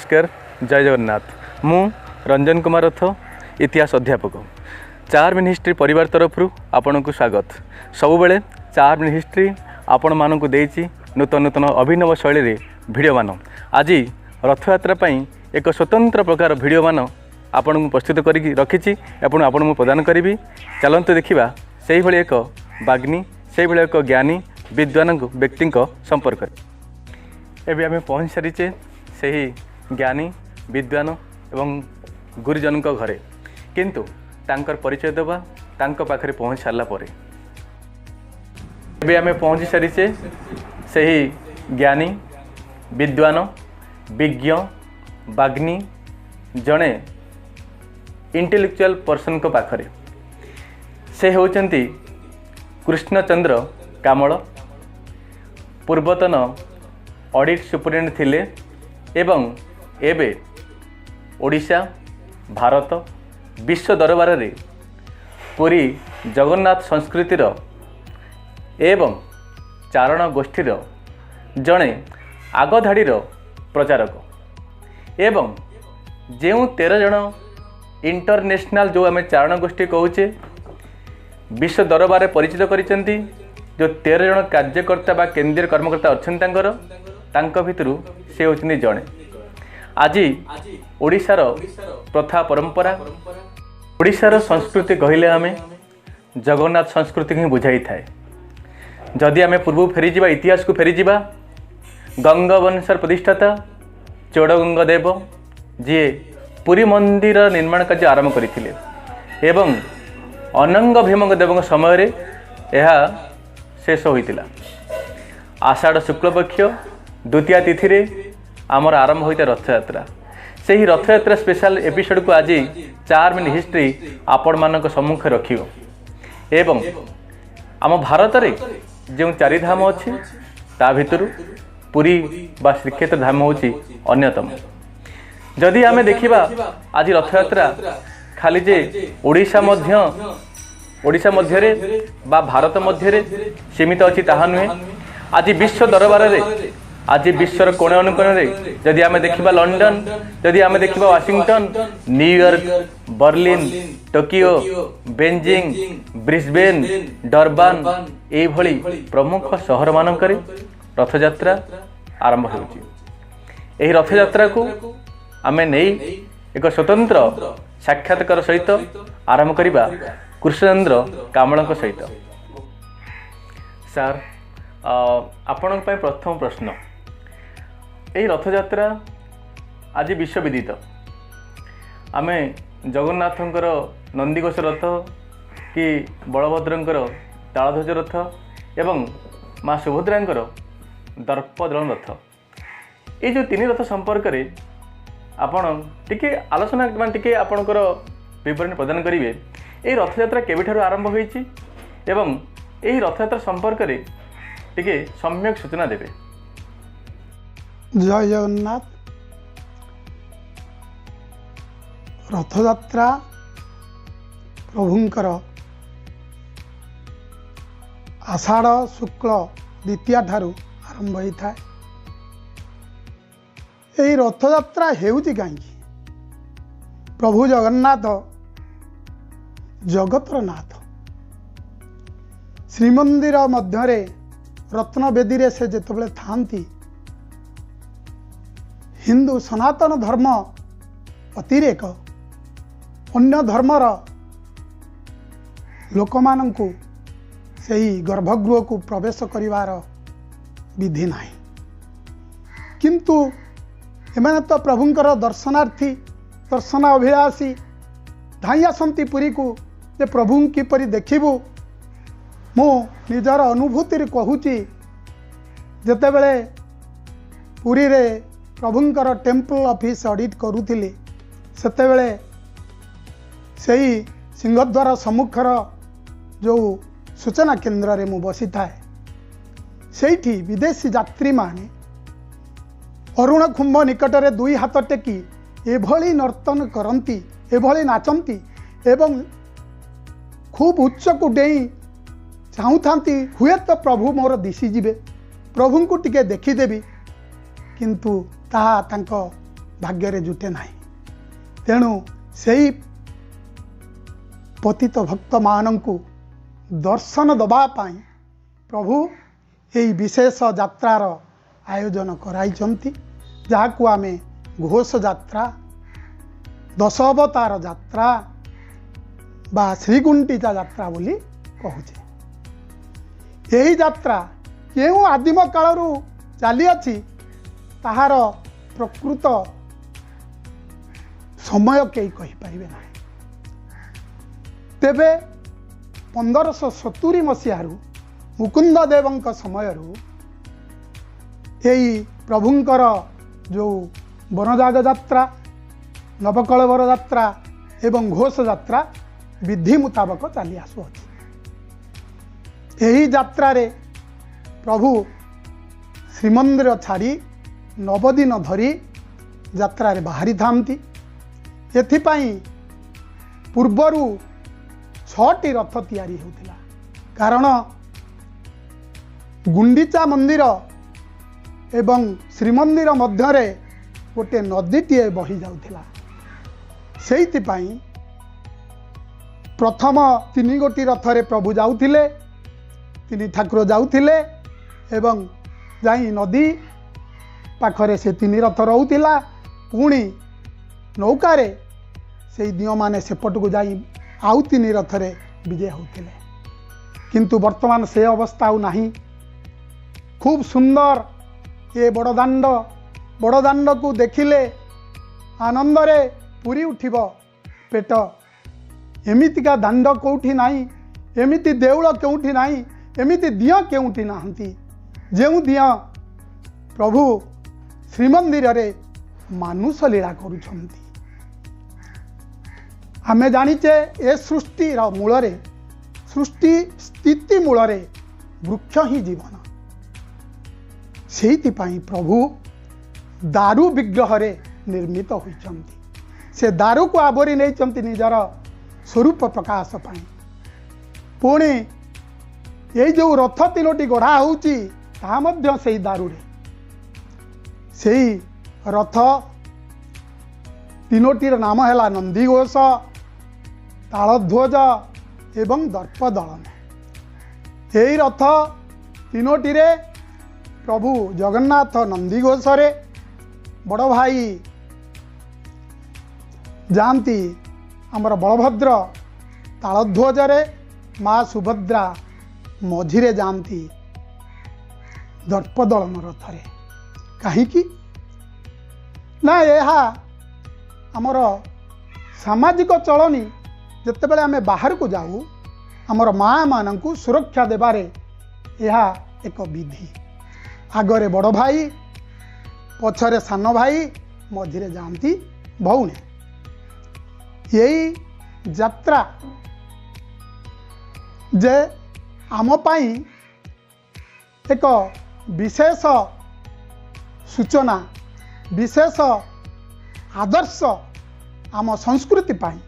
ନମସ୍କାର, ଜୟ ଜଗନ୍ନାଥ। ମୁଁ ରଞ୍ଜନ କୁମାର ରଥ, ଇତିହାସ ଅଧ୍ୟାପକ। ଚାର୍ମ ଇନ୍ ହିଷ୍ଟ୍ରି ପରିବାର ତରଫରୁ ଆପଣଙ୍କୁ ସ୍ୱାଗତ। ସବୁବେଳେ ଚାର୍ମ ଇନ୍ ହିଷ୍ଟ୍ରି ଆପଣମାନଙ୍କୁ ଦେଇଛି ନୂତନ ନୂତନ ଅଭିନବ ଶୈଳୀରେ ଭିଡ଼ିଓମାନ। ଆଜି ରଥଯାତ୍ରା ପାଇଁ ଏକ ସ୍ୱତନ୍ତ୍ର ପ୍ରକାର ଭିଡ଼ିଓମାନ ଆପଣଙ୍କୁ ପ୍ରସ୍ତୁତ କରିକି ରଖିଛି ଏବଂ ଆପଣଙ୍କୁ ପ୍ରଦାନ କରିବି। ଚାଲନ୍ତୁ ଦେଖିବା ସେଇଭଳି ଏକ ବାଗ୍ନୀ, ସେଇଭଳି ଏକ ଜ୍ଞାନୀ ବିଦ୍ୱାନ ବ୍ୟକ୍ତିଙ୍କ ସମ୍ପର୍କରେ। ଏବେ ଆମେ ପହଞ୍ଚି ସାରିଛେ ସେହି ଜ୍ଞାନୀ ବିଦ୍ୱାନ ଏବଂ ଗୁରୁଜନଙ୍କ ଘରେ, କିନ୍ତୁ ତାଙ୍କର ପରିଚୟ ଦେବା ତାଙ୍କ ପାଖରେ ପହଞ୍ଚି ସାରିଲା ପରେ। ଏବେ ଆମେ ପହଞ୍ଚି ସାରିଛେ ସେହି ଜ୍ଞାନୀ ବିଦ୍ୱାନ ବିଜ୍ଞ ବାଗ୍ନୀ ଜଣେ ଇଣ୍ଟେଲେକ୍ଚୁଆଲ ପର୍ସନଙ୍କ ପାଖରେ। ସେ ହେଉଛନ୍ତି କୃଷ୍ଣଚନ୍ଦ୍ର କାମଳ, ପୂର୍ବତନ ଅଡ଼ିଟ୍ ସୁପରିଟେଣ୍ଡେଣ୍ଟ ଥିଲେ ଏବଂ ଏବେ ଓଡ଼ିଶା, ଭାରତ, ବିଶ୍ୱ ଦରବାରରେ ପୁରୀ ଜଗନ୍ନାଥ ସଂସ୍କୃତିର ଏବଂ ଚାରଣ ଗୋଷ୍ଠୀର ଜଣେ ଆଗଧାଡ଼ିର ପ୍ରଚାରକ ଏବଂ ଯେଉଁ 13 ଜଣ ଇଣ୍ଟରନ୍ୟାସନାଲ୍ ଯେଉଁ ଆମେ ଚାରଣ ଗୋଷ୍ଠୀ କହୁଛେ ବିଶ୍ୱ ଦରବାରରେ ପରିଚିତ କରିଛନ୍ତି, ଯେଉଁ 13 ଜଣ କାର୍ଯ୍ୟକର୍ତ୍ତା ବା କେନ୍ଦ୍ରୀୟ କର୍ମକର୍ତ୍ତା ଅଛନ୍ତି ତାଙ୍କର, ତାଙ୍କ ଭିତରୁ ସେ ହେଉଛନ୍ତି ଜଣେ। ଆଜି ଓଡ଼ିଶାର ପ୍ରଥା ପରମ୍ପରା, ଓଡ଼ିଶାର ସଂସ୍କୃତି କହିଲେ ଆମେ ଜଗନ୍ନାଥ ସଂସ୍କୃତିକୁ ହିଁ ବୁଝାଇଥାଏ। ଯଦି ଆମେ ପୂର୍ବକୁ ଫେରିଯିବା, ଇତିହାସକୁ ଫେରିଯିବା, ଗଙ୍ଗବଂଶର ପ୍ରତିଷ୍ଠାତା ଚୋଡ଼ଗଙ୍ଗ ଦେବ, ଯିଏ ପୁରୀ ମନ୍ଦିର ନିର୍ମାଣ କାର୍ଯ୍ୟ ଆରମ୍ଭ କରିଥିଲେ ଏବଂ ଅନଙ୍ଗ ଭୀମଙ୍କ ଦେବଙ୍କ ସମୟରେ ଏହା ଶେଷ ହୋଇଥିଲା। ଆଷାଢ଼ ଶୁକ୍ଳପକ୍ଷ ଦ୍ୱିତୀୟା ତିଥିରେ ଆମର ଆରମ୍ଭ ହୋଇଥାଏ ରଥଯାତ୍ରା। ସେହି ରଥଯାତ୍ରା ସ୍ପେଶାଲ ଏପିସୋଡ଼କୁ ଆଜି ଚାର୍ମ ଇନ୍ ହିଷ୍ଟ୍ରି ଆପଣମାନଙ୍କ ସମ୍ମୁଖରେ ରଖିବ ଏବଂ ଆମ ଭାରତରେ ଯେଉଁ ଚାରିଧାମ ଅଛି ତା ଭିତରୁ ପୁରୀ ବା ଶ୍ରୀକ୍ଷେତ୍ର ଧାମ ହେଉଛି ଅନ୍ୟତମ। ଯଦି ଆମେ ଦେଖିବା ଆଜି ରଥଯାତ୍ରା ଖାଲି ଯେ ଓଡ଼ିଶା ମଧ୍ୟରେ ବା ଭାରତ ମଧ୍ୟରେ ସୀମିତ ଅଛି ତାହା ନୁହେଁ। ଆଜି ବିଶ୍ୱ ଦରବାରରେ, ଆଜି ବିଶ୍ୱର କୋଣ ଅନୁକୋଣରେ ଯଦି ଆମେ ଦେଖିବା ଲଣ୍ଡନ, ଯଦି ଆମେ ଦେଖିବା Washington, New York, Berlin, Tokyo, Beijing, Brisbane, Durban, ଏଇଭଳି ପ୍ରମୁଖ ସହରମାନଙ୍କରେ ରଥଯାତ୍ରା ଆରମ୍ଭ ହେଉଛି। ଏହି ରଥଯାତ୍ରାକୁ ଆମେ ନେଇ ଏକ ସ୍ୱତନ୍ତ୍ର ସାକ୍ଷାତକାର ସହିତ ଆରମ୍ଭ କରିବା କୃଷ୍ଣଚନ୍ଦ୍ର କାମଳଙ୍କ ସହିତ। ସାର୍, ଆପଣଙ୍କ ପାଇଁ ପ୍ରଥମ ପ୍ରଶ୍ନ, ଏହି ରଥଯାତ୍ରା ଆଜି ବିଶ୍ୱବିଦିତ। ଆମେ ଜଗନ୍ନାଥଙ୍କର ନନ୍ଦିଘୋଷ ରଥ କି ବଳଭଦ୍ରଙ୍କର ତାଳଧ୍ୱଜ ରଥ ଏବଂ ମା ସୁଭଦ୍ରାଙ୍କର ଦର୍ପଦଳନ ରଥ, ଏଇ ଯେଉଁ ତିନି ରଥ ସମ୍ପର୍କରେ ଆପଣ ଟିକେ ଆଲୋଚନା, ମାନେ ଟିକେ ଆପଣଙ୍କର ବିବରଣୀ ପ୍ରଦାନ କରିବେ। ଏହି ରଥଯାତ୍ରା କେବେଠାରୁ ଆରମ୍ଭ ହୋଇଛି ଏବଂ ଏହି ରଥଯାତ୍ରା ସମ୍ପର୍କରେ ଟିକେ ସମ୍ୟକ ସୂଚନା ଦେବେ। ଜୟ ଜଗନ୍ନାଥ। ରଥଯାତ୍ରା ପ୍ରଭୁଙ୍କର ଆଷାଢ଼ ଶୁକ୍ଳ ଦ୍ୱିତୀୟା ଠାରୁ ଆରମ୍ଭ ହୋଇଥାଏ। ଏହି ରଥଯାତ୍ରା ହେଉଛି କାହିଁକି? ପ୍ରଭୁ ଜଗନ୍ନାଥ ଜଗତର ନାଥ, ଶ୍ରୀମନ୍ଦିର ମଧ୍ୟରେ ରତ୍ନବେଦୀରେ ସେ ଯେତେବେଳେ ଥାଆନ୍ତି, ହିନ୍ଦୁ ସନାତନ ଧର୍ମ ଅତିରେକ ଅନ୍ୟ ଧର୍ମର ଲୋକମାନଙ୍କୁ ସେହି ଗର୍ଭଗୃହକୁ ପ୍ରବେଶ କରିବାର ବିଧି ନାହିଁ। କିନ୍ତୁ ଏମାନେ ତ ପ୍ରଭୁଙ୍କର ଦର୍ଶନାର୍ଥୀ, ଦର୍ଶନ ଅଭିଳାଷୀ, ଧାଇଁ ଆସନ୍ତି ପୁରୀକୁ ଯେ ପ୍ରଭୁଙ୍କୁ କିପରି ଦେଖିବୁ। ମୁଁ ନିଜର ଅନୁଭୂତିରୁ କହୁଛି, ଯେତେବେଳେ ପୁରୀରେ ପ୍ରଭୁଙ୍କର ଟେମ୍ପଲ ଅଫିସ୍ ଅଡ଼ିଟ୍ କରୁଥିଲି, ସେତେବେଳେ ସେଇ ସିଂହଦ୍ୱାର ସମ୍ମୁଖର ଯେଉଁ ସୂଚନା କେନ୍ଦ୍ରରେ ମୁଁ ବସିଥାଏ, ସେଇଠି ବିଦେଶୀ ଯାତ୍ରୀମାନେ ଅରୁଣ ଖୁମ୍ବ ନିକଟରେ ଦୁଇ ହାତ ଟେକି ଏଭଳି ନର୍ତ୍ତନ କରନ୍ତି, ଏଭଳି ନାଚନ୍ତି ଏବଂ ଖୁବ୍ ଉଚ୍ଚକୁ ଡେଇଁ ଚାହୁଁଥାନ୍ତି ହୁଏତ ପ୍ରଭୁ ମୋର ଦିଶିଯିବେ, ପ୍ରଭୁଙ୍କୁ ଟିକେ ଦେଖିଦେବି। କିନ୍ତୁ ତାହା ତାଙ୍କ ଭାଗ୍ୟରେ ଜୁଟେ ନାହିଁ। ତେଣୁ ସେଇ ପତିତ ଭକ୍ତମାନଙ୍କୁ ଦର୍ଶନ ଦେବା ପାଇଁ ପ୍ରଭୁ ଏହି ବିଶେଷ ଯାତ୍ରାର ଆୟୋଜନ କରାଇଛନ୍ତି, ଯାହାକୁ ଆମେ ଘୋଷ ଯାତ୍ରା, ଦଶ ଅବତାର ଯାତ୍ରା ବା ଶ୍ରୀଗୁଣ୍ଡିଚା ଯାତ୍ରା ବୋଲି କହୁଛେ। ଏହି ଯାତ୍ରା କେଉଁ ଆଦିମ କାଳରୁ ଚାଲିଅଛି ତାହାର ପ୍ରକୃତ ସମୟ କେହି କହିପାରିବେ ନାହିଁ। ତେବେ 1570 ମସିହାରୁ ମୁକୁନ୍ଦ ଦେବଙ୍କ ସମୟରୁ ଏହି ପ୍ରଭୁଙ୍କର ଯେଉଁ ବନଯାଗ ଯାତ୍ରା, ନବକଳେବର ଯାତ୍ରା ଏବଂ ଘୋଷ ଯାତ୍ରା ବିଧି ମୁତାବକ ଚାଲି ଆସୁଅଛି। ଏହି ଯାତ୍ରାରେ ପ୍ରଭୁ ଶ୍ରୀମନ୍ଦିର ଛାଡ଼ି ନବଦିନ ଧରି ଯାତ୍ରାରେ ବାହାରିଥାନ୍ତି। ଏଥିପାଇଁ ପୂର୍ବରୁ 6ଟି ରଥ ତିଆରି ହେଉଥିଲା, କାରଣ ଗୁଣ୍ଡିଚା ମନ୍ଦିର ଏବଂ ଶ୍ରୀମନ୍ଦିର ମଧ୍ୟରେ ଗୋଟିଏ ନଦୀଟିଏ ବହି ଯାଉଥିଲା। ସେଇଥିପାଇଁ ପ୍ରଥମ 3 ଗୋଟି ରଥରେ ପ୍ରଭୁ ଯାଉଥିଲେ, 3 ଠାକୁର ଯାଉଥିଲେ ଏବଂ ଯାଇ ନଦୀ ପାଖରେ ସେ 3 ରଥ ରହୁଥିଲା। ପୁଣି ନୌକାରେ ସେଇ ଦିଅଁମାନେ ସେପଟକୁ ଯାଇ ଆଉ 3 ରଥରେ ବିଜେ ହେଉଥିଲେ। କିନ୍ତୁ ବର୍ତ୍ତମାନ ସେ ଅବସ୍ଥା ଆଉ ନାହିଁ। ଖୁବ୍ ସୁନ୍ଦର ଏ ବଡ଼ଦାଣ୍ଡ, ବଡ଼ଦାଣ୍ଡକୁ ଦେଖିଲେ ଆନନ୍ଦରେ ପୁରି ଉଠିବ ପେଟ। ଏମିତିକା ଦାଣ୍ଡ କେଉଁଠି ନାହିଁ, ଏମିତି ଦେଉଳ କେଉଁଠି ନାହିଁ, ଏମିତି ଦିଅଁ କେଉଁଠି ନାହାନ୍ତି, ଯେଉଁ ଦିଅଁ ପ୍ରଭୁ ଶ୍ରୀମନ୍ଦିରରେ ମାନୁଷ ଲୀଳା କରୁଛନ୍ତି। ଆମେ ଜାଣିଛେ ଏ ସୃଷ୍ଟିର ମୂଳରେ, ସୃଷ୍ଟି ସ୍ଥିତି ମୂଳରେ ବୃକ୍ଷ ହିଁ ଜୀବନ। ସେଇଥିପାଇଁ ପ୍ରଭୁ ଦାରୁ ବିଗ୍ରହରେ ନିର୍ମିତ ହୋଇଛନ୍ତି। ସେ ଦାରୁକୁ ଆବୋରି ନେଇଛନ୍ତି ନିଜର ସ୍ୱରୂପ ପ୍ରକାଶ ପାଇଁ। ପୁଣି ଏଇ ଯେଉଁ ରଥ 3ଟି ଗଢ଼ା ହେଉଛି ତାହା ମଧ୍ୟ ସେଇ ଦାରୁରେ। ସେଇ ରଥ 3ଟିର ନାମ ହେଲା ନନ୍ଦିଘୋଷ, ତାଳଧ୍ୱଜ ଏବଂ ଦର୍ପଦଳନ। ଏହି ରଥ 3ଟିରେ ପ୍ରଭୁ ଜଗନ୍ନାଥ ନନ୍ଦିଘୋଷରେ, ବଡ଼ ଭାଇ ଯାଆନ୍ତି ଆମର ବଳଭଦ୍ର ତାଳଧ୍ୱଜରେ, ମା ସୁଭଦ୍ରା ମଝିରେ ଯାଆନ୍ତି ଦର୍ପଦଳନ ରଥରେ। କାହିଁକି ନା ଏହା ଆମର ସାମାଜିକ ଚଳଣି। ଯେତେବେଳେ ଆମେ ବାହାରକୁ ଯାଉ ଆମର ମାଆମାନଙ୍କୁ ସୁରକ୍ଷା ଦେବାରେ ଏହା ଏକ ବିଧି। ଆଗରେ ବଡ଼ ଭାଇ, ପଛରେ ସାନ ଭାଇ, ମଝିରେ ଯାଆନ୍ତି ଭଉଣୀ। ଏଇ ଯାତ୍ରା ଯେ ଆମ ପାଇଁ ଏକ ବିଶେଷ ସୂଚନା, ବିଶେଷ ଆଦର୍ଶ ଆମ ସଂସ୍କୃତି ପାଇଁ,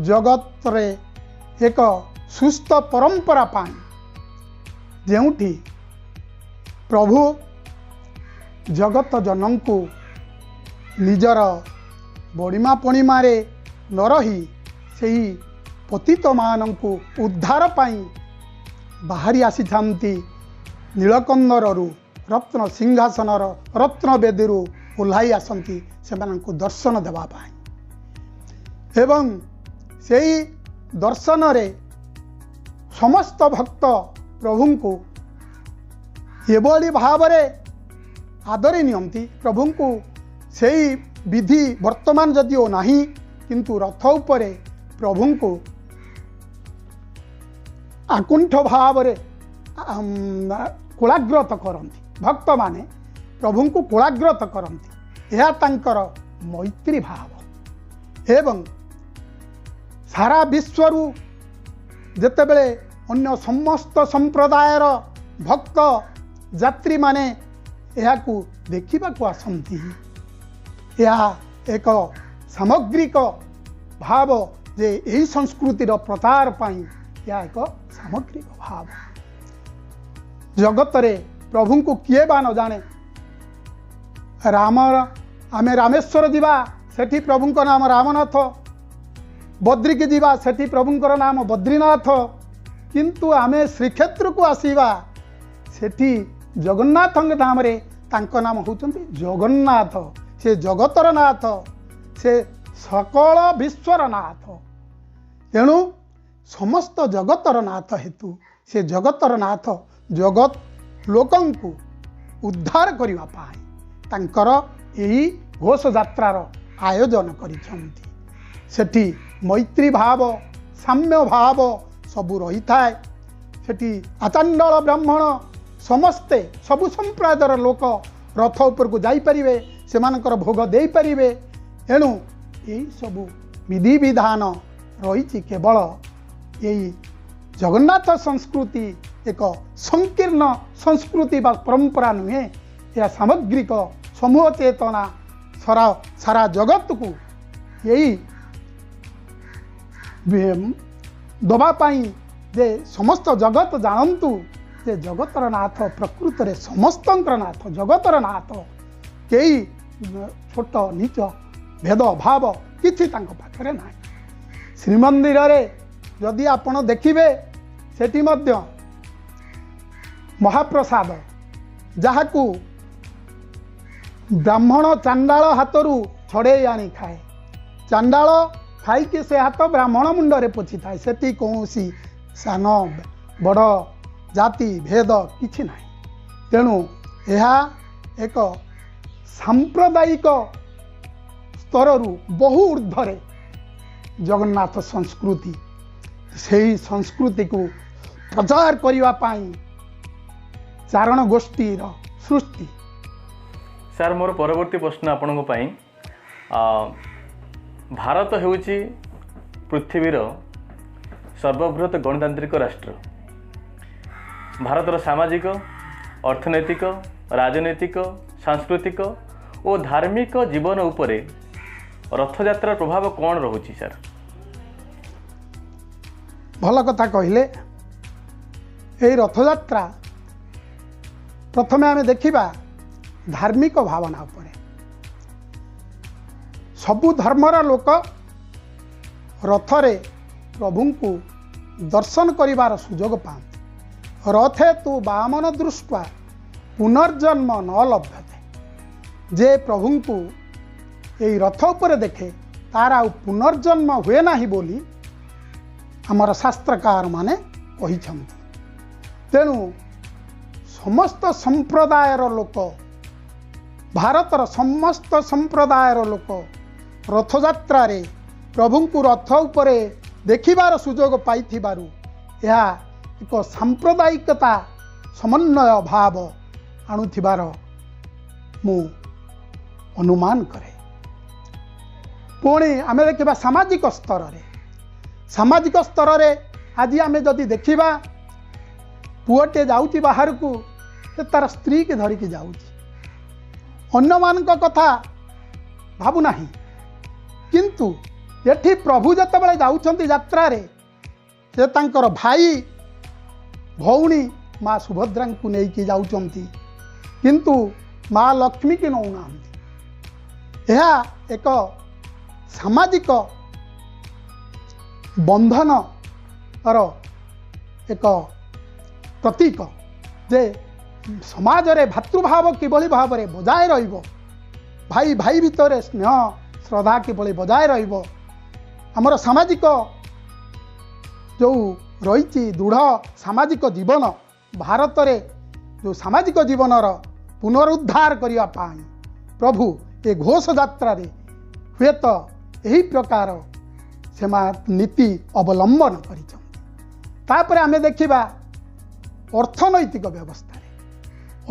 ଜଗତରେ ଏକ ସୁସ୍ଥ ପରମ୍ପରା ପାଇଁ, ଯେଉଁଠି ପ୍ରଭୁ ଜଗତ ଜନଙ୍କୁ ନିଜର ବଡ଼ିମା ପଣିମାରେ ନ ରହି ସେହି ପତିତମାନଙ୍କୁ ଉଦ୍ଧାର ପାଇଁ ବାହାରି ଆସିଥାନ୍ତି। ନୀଳକନ୍ଦରରୁ ରତ୍ନ ସିଂହାସନର ରତ୍ନବେଦୀରୁ ଓହ୍ଲାଇ ଆସନ୍ତି ସେମାନଙ୍କୁ ଦର୍ଶନ ଦେବା ପାଇଁ, ଏବଂ ସେଇ ଦର୍ଶନରେ ସମସ୍ତ ଭକ୍ତ ପ୍ରଭୁଙ୍କୁ ଏଭଳି ଭାବରେ ଆଦରି ନିଅନ୍ତି। ପ୍ରଭୁଙ୍କୁ ସେଇ ବିଧି ବର୍ତ୍ତମାନ ଯଦିଓ ନାହିଁ, କିନ୍ତୁ ରଥ ଉପରେ ପ୍ରଭୁଙ୍କୁ ଆକୁଣ୍ଠ ଭାବରେ କୋଳାଗ୍ରତ କରନ୍ତି। ଭକ୍ତମାନେ ପ୍ରଭୁଙ୍କୁ କୋଳାଗ୍ରତ କରନ୍ତି। ଏହା ତାଙ୍କର ମୈତ୍ରୀ ଭାବ। ଏବଂ ସାରା ବିଶ୍ୱରୁ ଯେତେବେଳେ ଅନ୍ୟ ସମସ୍ତ ସମ୍ପ୍ରଦାୟର ଭକ୍ତ ଯାତ୍ରୀମାନେ ଏହାକୁ ଦେଖିବାକୁ ଆସନ୍ତି, ଏହା ଏକ ସାମଗ୍ରିକ ଭାବ ଯେ ଏହି ସଂସ୍କୃତିର ପ୍ରଚାର ପାଇଁ ଏହା ଏକ ସାମଗ୍ରିକ ଭାବ। ଜଗତରେ ପ୍ରଭୁଙ୍କୁ କିଏ ବା ନ ଜାଣେ। ରାମର ଆମେ ରାମେଶ୍ୱର ଯିବା, ସେଠି ପ୍ରଭୁଙ୍କ ନାମ ରାମନାଥ। ବଦ୍ରିକି ଯିବା, ସେଠି ପ୍ରଭୁଙ୍କର ନାମ ବଦ୍ରିନାଥ। କିନ୍ତୁ ଆମେ ଶ୍ରୀକ୍ଷେତ୍ରକୁ ଆସିବା, ସେଠି ଜଗନ୍ନାଥଙ୍କ ନାମରେ ତାଙ୍କ ନାମ ହେଉଛନ୍ତି ଜଗନ୍ନାଥ। ସେ ଜଗତର ନାଥ, ସେ ସକଳ ବିଶ୍ୱର ନାଥ। ତେଣୁ ସମସ୍ତ ଜଗତର ନାଥ ହେତୁ ସେ ଜଗତର ନାଥ ଜଗତ ଲୋକଙ୍କୁ ଉଦ୍ଧାର କରିବା ପାଇଁ ତାଙ୍କର ଏହି ଘୋଷଯାତ୍ରାର ଆୟୋଜନ କରିଛନ୍ତି। ସେଠି ମୈତ୍ରୀ ଭାବ, ସାମ୍ୟ ଭାବ ସବୁ ରହିଥାଏ। ସେଠି ଆଚାଣ୍ଡଳ ବ୍ରାହ୍ମଣ ସମସ୍ତେ ସବୁ ସମ୍ପ୍ରଦାୟର ଲୋକ ରଥ ଉପରକୁ ଯାଇପାରିବେ, ସେମାନଙ୍କର ଭୋଗ ଦେଇପାରିବେ। ଏଣୁ ଏହିସବୁ ବିଧିବିଧାନ ରହିଛି। କେବଳ ଏଇ ଜଗନ୍ନାଥ ସଂସ୍କୃତି ଏକ ସଂକୀର୍ଣ୍ଣ ସଂସ୍କୃତି ବା ପରମ୍ପରା ନୁହେଁ, ଏହା ସାମଗ୍ରିକ ସମୂହ ଚେତନା ସାରା ଜଗତକୁ ଏଇ ଦେବା ପାଇଁ ଯେ ସମସ୍ତ ଜଗତ ଜାଣନ୍ତୁ ଯେ ଜଗତର ନାଥ ପ୍ରକୃତରେ ସମସ୍ତଙ୍କର ନାଥ, ଜଗତର ନାଥ। କେହି ଛୋଟ ନିଚ ଭେଦଭାବ କିଛି ତାଙ୍କ ପାଖରେ ନାହିଁ। ଶ୍ରୀମନ୍ଦିରରେ ଯଦି ଆପଣ ଦେଖିବେ, ସେଠି ମଧ୍ୟ ମହାପ୍ରସାଦ, ଯାହାକୁ ବ୍ରାହ୍ମଣ ଚାଣ୍ଡାଳ ହାତରୁ ଛଡ଼େଇ ଆଣି ଖାଏ, ଚାଣ୍ଡାଳ ଖାଇକି ସେ ହାତ ବ୍ରାହ୍ମଣ ମୁଣ୍ଡରେ ପୋଛିଥାଏ। ସେଠି କୌଣସି ସାନ ବଡ଼ ଜାତି ଭେଦ କିଛି ନାହିଁ। ତେଣୁ ଏହା ଏକ ସାମ୍ପ୍ରଦାୟିକ ସ୍ତରରୁ ବହୁ ଉର୍ଦ୍ଧ୍ୱରେ ଜଗନ୍ନାଥ ସଂସ୍କୃତି। ସେହି ସଂସ୍କୃତିକୁ ପ୍ରଚାର କରିବା ପାଇଁ ଚାରଣ ଗୋଷ୍ଠୀର ସୃଷ୍ଟି। ସାର୍, ମୋର ପରବର୍ତ୍ତୀ ପ୍ରଶ୍ନ ଆପଣଙ୍କ ପାଇଁ, ଭାରତ ହେଉଛି ପୃଥିବୀର ସର୍ବବୃହତ ଗଣତାନ୍ତ୍ରିକ ରାଷ୍ଟ୍ର। ଭାରତର ସାମାଜିକ, ଅର୍ଥନୈତିକ, ରାଜନୈତିକ, ସାଂସ୍କୃତିକ ଓ ଧାର୍ମିକ ଜୀବନ ଉପରେ ରଥଯାତ୍ରାର ପ୍ରଭାବ କ'ଣ ରହୁଛି ସାର୍? ଭଲ କଥା କହିଲେ। ଏହି ରଥଯାତ୍ରା ପ୍ରଥମେ ଆମେ ଦେଖିବା ଧାର୍ମିକ ଭାବନା ଉପରେ। ସବୁ ଧର୍ମର ଲୋକ ରଥରେ ପ୍ରଭୁଙ୍କୁ ଦର୍ଶନ କରିବାର ସୁଯୋଗ ପାଆନ୍ତି। ରଥେ ତୁ ବାମନ ଦୃଷ୍ଟ୍ୱା ପୁନର୍ଜନ୍ମ ନ ଲଭ୍ୟତେ। ଯେ ପ୍ରଭୁଙ୍କୁ ଏଇ ରଥ ଉପରେ ଦେଖେ ତାର ଆଉ ପୁନର୍ଜନ୍ମ ହୁଏ ନାହିଁ ବୋଲି ଆମର ଶାସ୍ତ୍ରକାରମାନେ କହିଛନ୍ତି। ତେଣୁ ସମସ୍ତ ସମ୍ପ୍ରଦାୟର ଲୋକ, ଭାରତର ସମସ୍ତ ସମ୍ପ୍ରଦାୟର ଲୋକ ରଥଯାତ୍ରାରେ ପ୍ରଭୁଙ୍କୁ ରଥ ଉପରେ ଦେଖିବାର ସୁଯୋଗ ପାଇଥିବାରୁ ଏହା ଏକ ସାମ୍ପ୍ରଦାୟିକତା ସମନ୍ୱୟ ଭାବ ଆଣୁଥିବାର ମୁଁ ଅନୁମାନ କରେ। ପୁଣି ଆମେ ଦେଖିବା ସାମାଜିକ ସ୍ତରରେ। ସାମାଜିକ ସ୍ତରରେ ଆଜି ଆମେ ଯଦି ଦେଖିବା, ପୁଅଟିଏ ଯାଉଛି ବାହାରକୁ, ସେ ତାର ସ୍ତ୍ରୀକି ଧରିକି ଯାଉଛି, ଅନ୍ୟମାନଙ୍କ କଥା ଭାବୁନାହିଁ। କିନ୍ତୁ ଏଠି ପ୍ରଭୁ ଯେତେବେଳେ ଯାଉଛନ୍ତି ଯାତ୍ରାରେ, ସେ ତାଙ୍କର ଭାଇ ଭଉଣୀ ମା ସୁଭଦ୍ରାଙ୍କୁ ନେଇକି ଯାଉଛନ୍ତି, କିନ୍ତୁ ମା ଲକ୍ଷ୍ମୀକି ନେଉନାହାନ୍ତି। ଏହା ଏକ ସାମାଜିକ ବନ୍ଧନର ଏକ ପ୍ରତୀକ ଯେ ସମାଜରେ ଭାତୃଭାବ କିଭଳି ଭାବରେ ବଜାୟ ରହିବ, ଭାଇ ଭାଇ ଭିତରେ ସ୍ନେହ ଶ୍ରଦ୍ଧା କିଭଳି ବଜାୟ ରହିବ। ଆମର ସାମାଜିକ ଯେଉଁ ରହିଛି ଦୃଢ଼ ସାମାଜିକ ଜୀବନ, ଭାରତରେ ଯେଉଁ ସାମାଜିକ ଜୀବନର ପୁନରୁଦ୍ଧାର କରିବା ପାଇଁ ପ୍ରଭୁ ଏ ଘୋଷ ଯାତ୍ରାରେ ହୁଏତ ଏହି ପ୍ରକାର ନୀତି ଅବଲମ୍ବନ କରିଛନ୍ତି। ତାପରେ ଆମେ ଦେଖିବା ଅର୍ଥନୈତିକ ବ୍ୟବସ୍ଥାରେ।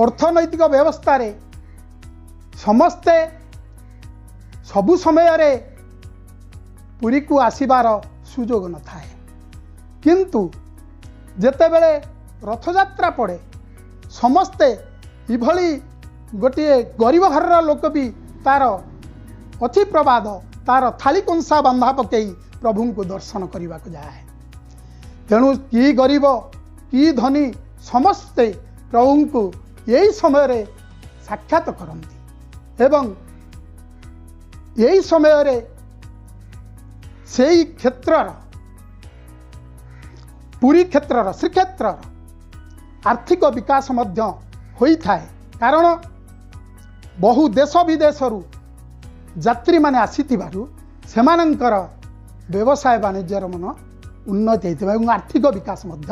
ଅର୍ଥନୈତିକ ବ୍ୟବସ୍ଥାରେ ସମସ୍ତେ ସବୁ ସମୟରେ ପୁରୀକୁ ଆସିବାର ସୁଯୋଗ ନଥାଏ, କିନ୍ତୁ ଯେତେବେଳେ ରଥଯାତ୍ରା ପଡ଼େ ସମସ୍ତେ ଏଭଳି ଗୋଟିଏ ଗରିବ ଘରର ଲୋକ ବି ତାର ଅଛି ପ୍ରବାଦ, ତାର ଥାଳି କଂସା ବନ୍ଧା ପକେଇ ପ୍ରଭୁଙ୍କୁ ଦର୍ଶନ କରିବାକୁ ଯାଏ। ତେଣୁ କି ଗରିବ କି ଧନୀ ସମସ୍ତେ ପ୍ରଭୁଙ୍କୁ ଏହି ସମୟରେ ସାକ୍ଷାତ କରନ୍ତି ଏବଂ ଏହି ସମୟରେ ସେଇ କ୍ଷେତ୍ରର, ପୁରୀ କ୍ଷେତ୍ରର, ଶ୍ରୀକ୍ଷେତ୍ରର ଆର୍ଥିକ ବିକାଶ ମଧ୍ୟ ହୋଇଥାଏ। କାରଣ ବହୁ ଦେଶ ବିଦେଶରୁ ଯାତ୍ରୀମାନେ ଆସିଥିବାରୁ ସେମାନଙ୍କର ବ୍ୟବସାୟ ବାଣିଜ୍ୟର ମନ ଉନ୍ନତି ହେଇଥିବ ଏବଂ ଆର୍ଥିକ ବିକାଶ ମଧ୍ୟ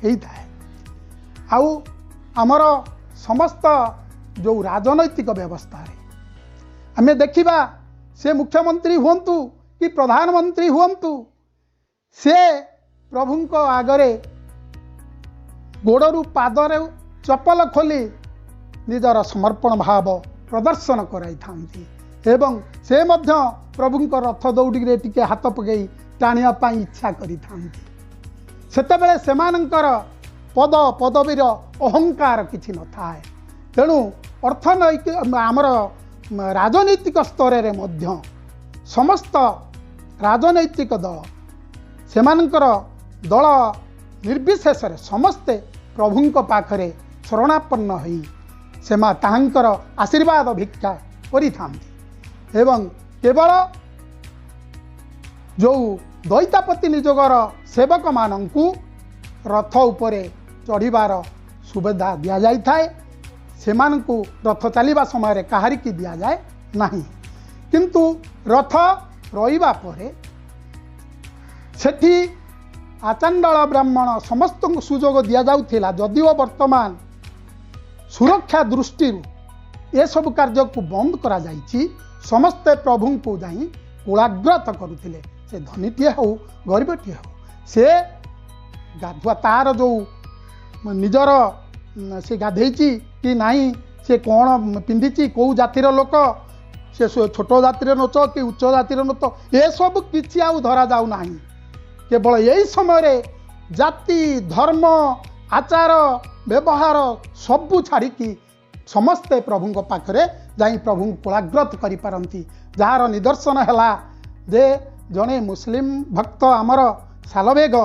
ହେଇଥାଏ। ଆଉ ଆମର ସମସ୍ତ ଯେଉଁ ରାଜନୈତିକ ବ୍ୟବସ୍ଥାରେ ଆମେ ଦେଖିବା, ସେ ମୁଖ୍ୟମନ୍ତ୍ରୀ ହୁଅନ୍ତୁ କି ପ୍ରଧାନମନ୍ତ୍ରୀ ହୁଅନ୍ତୁ, ସେ ପ୍ରଭୁଙ୍କ ଆଗରେ ଗୋଡ଼ରୁ ପାଦରେ ଚପଲ ଖୋଲି ନିଜର ସମର୍ପଣ ଭାବ ପ୍ରଦର୍ଶନ କରାଇଥାନ୍ତି ଏବଂ ସେ ମଧ୍ୟ ପ୍ରଭୁଙ୍କ ରଥ ଦଉଡ଼ିରେ ଟିକେ ହାତ ପକାଇ ଟାଣିବା ପାଇଁ ଇଚ୍ଛା କରିଥାନ୍ତି। ସେତେବେଳେ ସେମାନଙ୍କର ପଦ ପଦବୀର ଅହଙ୍କାର କିଛି ନଥାଏ। ତେଣୁ ଅର୍ଥନୈତିକ ଆମର ରାଜନୈତିକ ସ୍ତରରେ ମଧ୍ୟ ସମସ୍ତ ରାଜନୈତିକ ଦଳ ସେମାନଙ୍କର ଦଳ ନିର୍ବିଶେଷରେ ସମସ୍ତେ ପ୍ରଭୁଙ୍କ ପାଖରେ ଶରଣାପନ୍ନ ହୋଇ ତାହାଙ୍କର ଆଶୀର୍ବାଦ ଭିକ୍ଷା କରିଥାନ୍ତି। ଏବଂ କେବଳ ଯେଉଁ ଦଇତାପତି ନିଯୋଗର ସେବକମାନଙ୍କୁ ରଥ ଉପରେ ଚଢ଼ିବାର ସୁବିଧା ଦିଆଯାଇଥାଏ, ସେମାନଙ୍କୁ ରଥ ଚାଲିବା ସମୟରେ କାହାରିକି ଦିଆଯାଏ ନାହିଁ। କିନ୍ତୁ ରଥ ରହିବା ପରେ ସେଠି ଆଚାଣ୍ଡଳ ବ୍ରାହ୍ମଣ ସମସ୍ତଙ୍କୁ ସୁଯୋଗ ଦିଆଯାଉଥିଲା। ଯଦିଓ ବର୍ତ୍ତମାନ ସୁରକ୍ଷା ଦୃଷ୍ଟିରୁ ଏସବୁ କାର୍ଯ୍ୟକୁ ବନ୍ଦ କରାଯାଇଛି, ସମସ୍ତେ ପ୍ରଭୁଙ୍କୁ ଯାଇ କୋଳାଗ୍ରତ କରୁଥିଲେ। ସେ ଧନୀଟିଏ ହେଉ ଗରିବଟିଏ ହେଉ, ସେ ଗାଧୁଆ ତାର ଯେଉଁ ନିଜର ସେ ଗାଧେଇଛି କି ନାହିଁ, ସେ କ'ଣ ପିନ୍ଧିଛି, କେଉଁ ଜାତିର ଲୋକ, ସେ ଛୋଟ ଜାତିର ନୋଚ କି ଉଚ୍ଚ ଜାତିର ନୋଚ, ଏସବୁ କିଛି ଆଉ ଧରାଯାଉ ନାହିଁ। କେବଳ ଏଇ ସମୟରେ ଜାତି, ଧର୍ମ, ଆଚାର ବ୍ୟବହାର ସବୁ ଛାଡ଼ିକି ସମସ୍ତେ ପ୍ରଭୁଙ୍କ ପାଖରେ ଯାଇ ପ୍ରଭୁଙ୍କୁ କୋଳାଗ୍ରତ କରିପାରନ୍ତି। ଯାହାର ନିଦର୍ଶନ ହେଲା ଯେ ଜଣେ ମୁସଲିମ ଭକ୍ତ ଆମର ସାଲବେଗ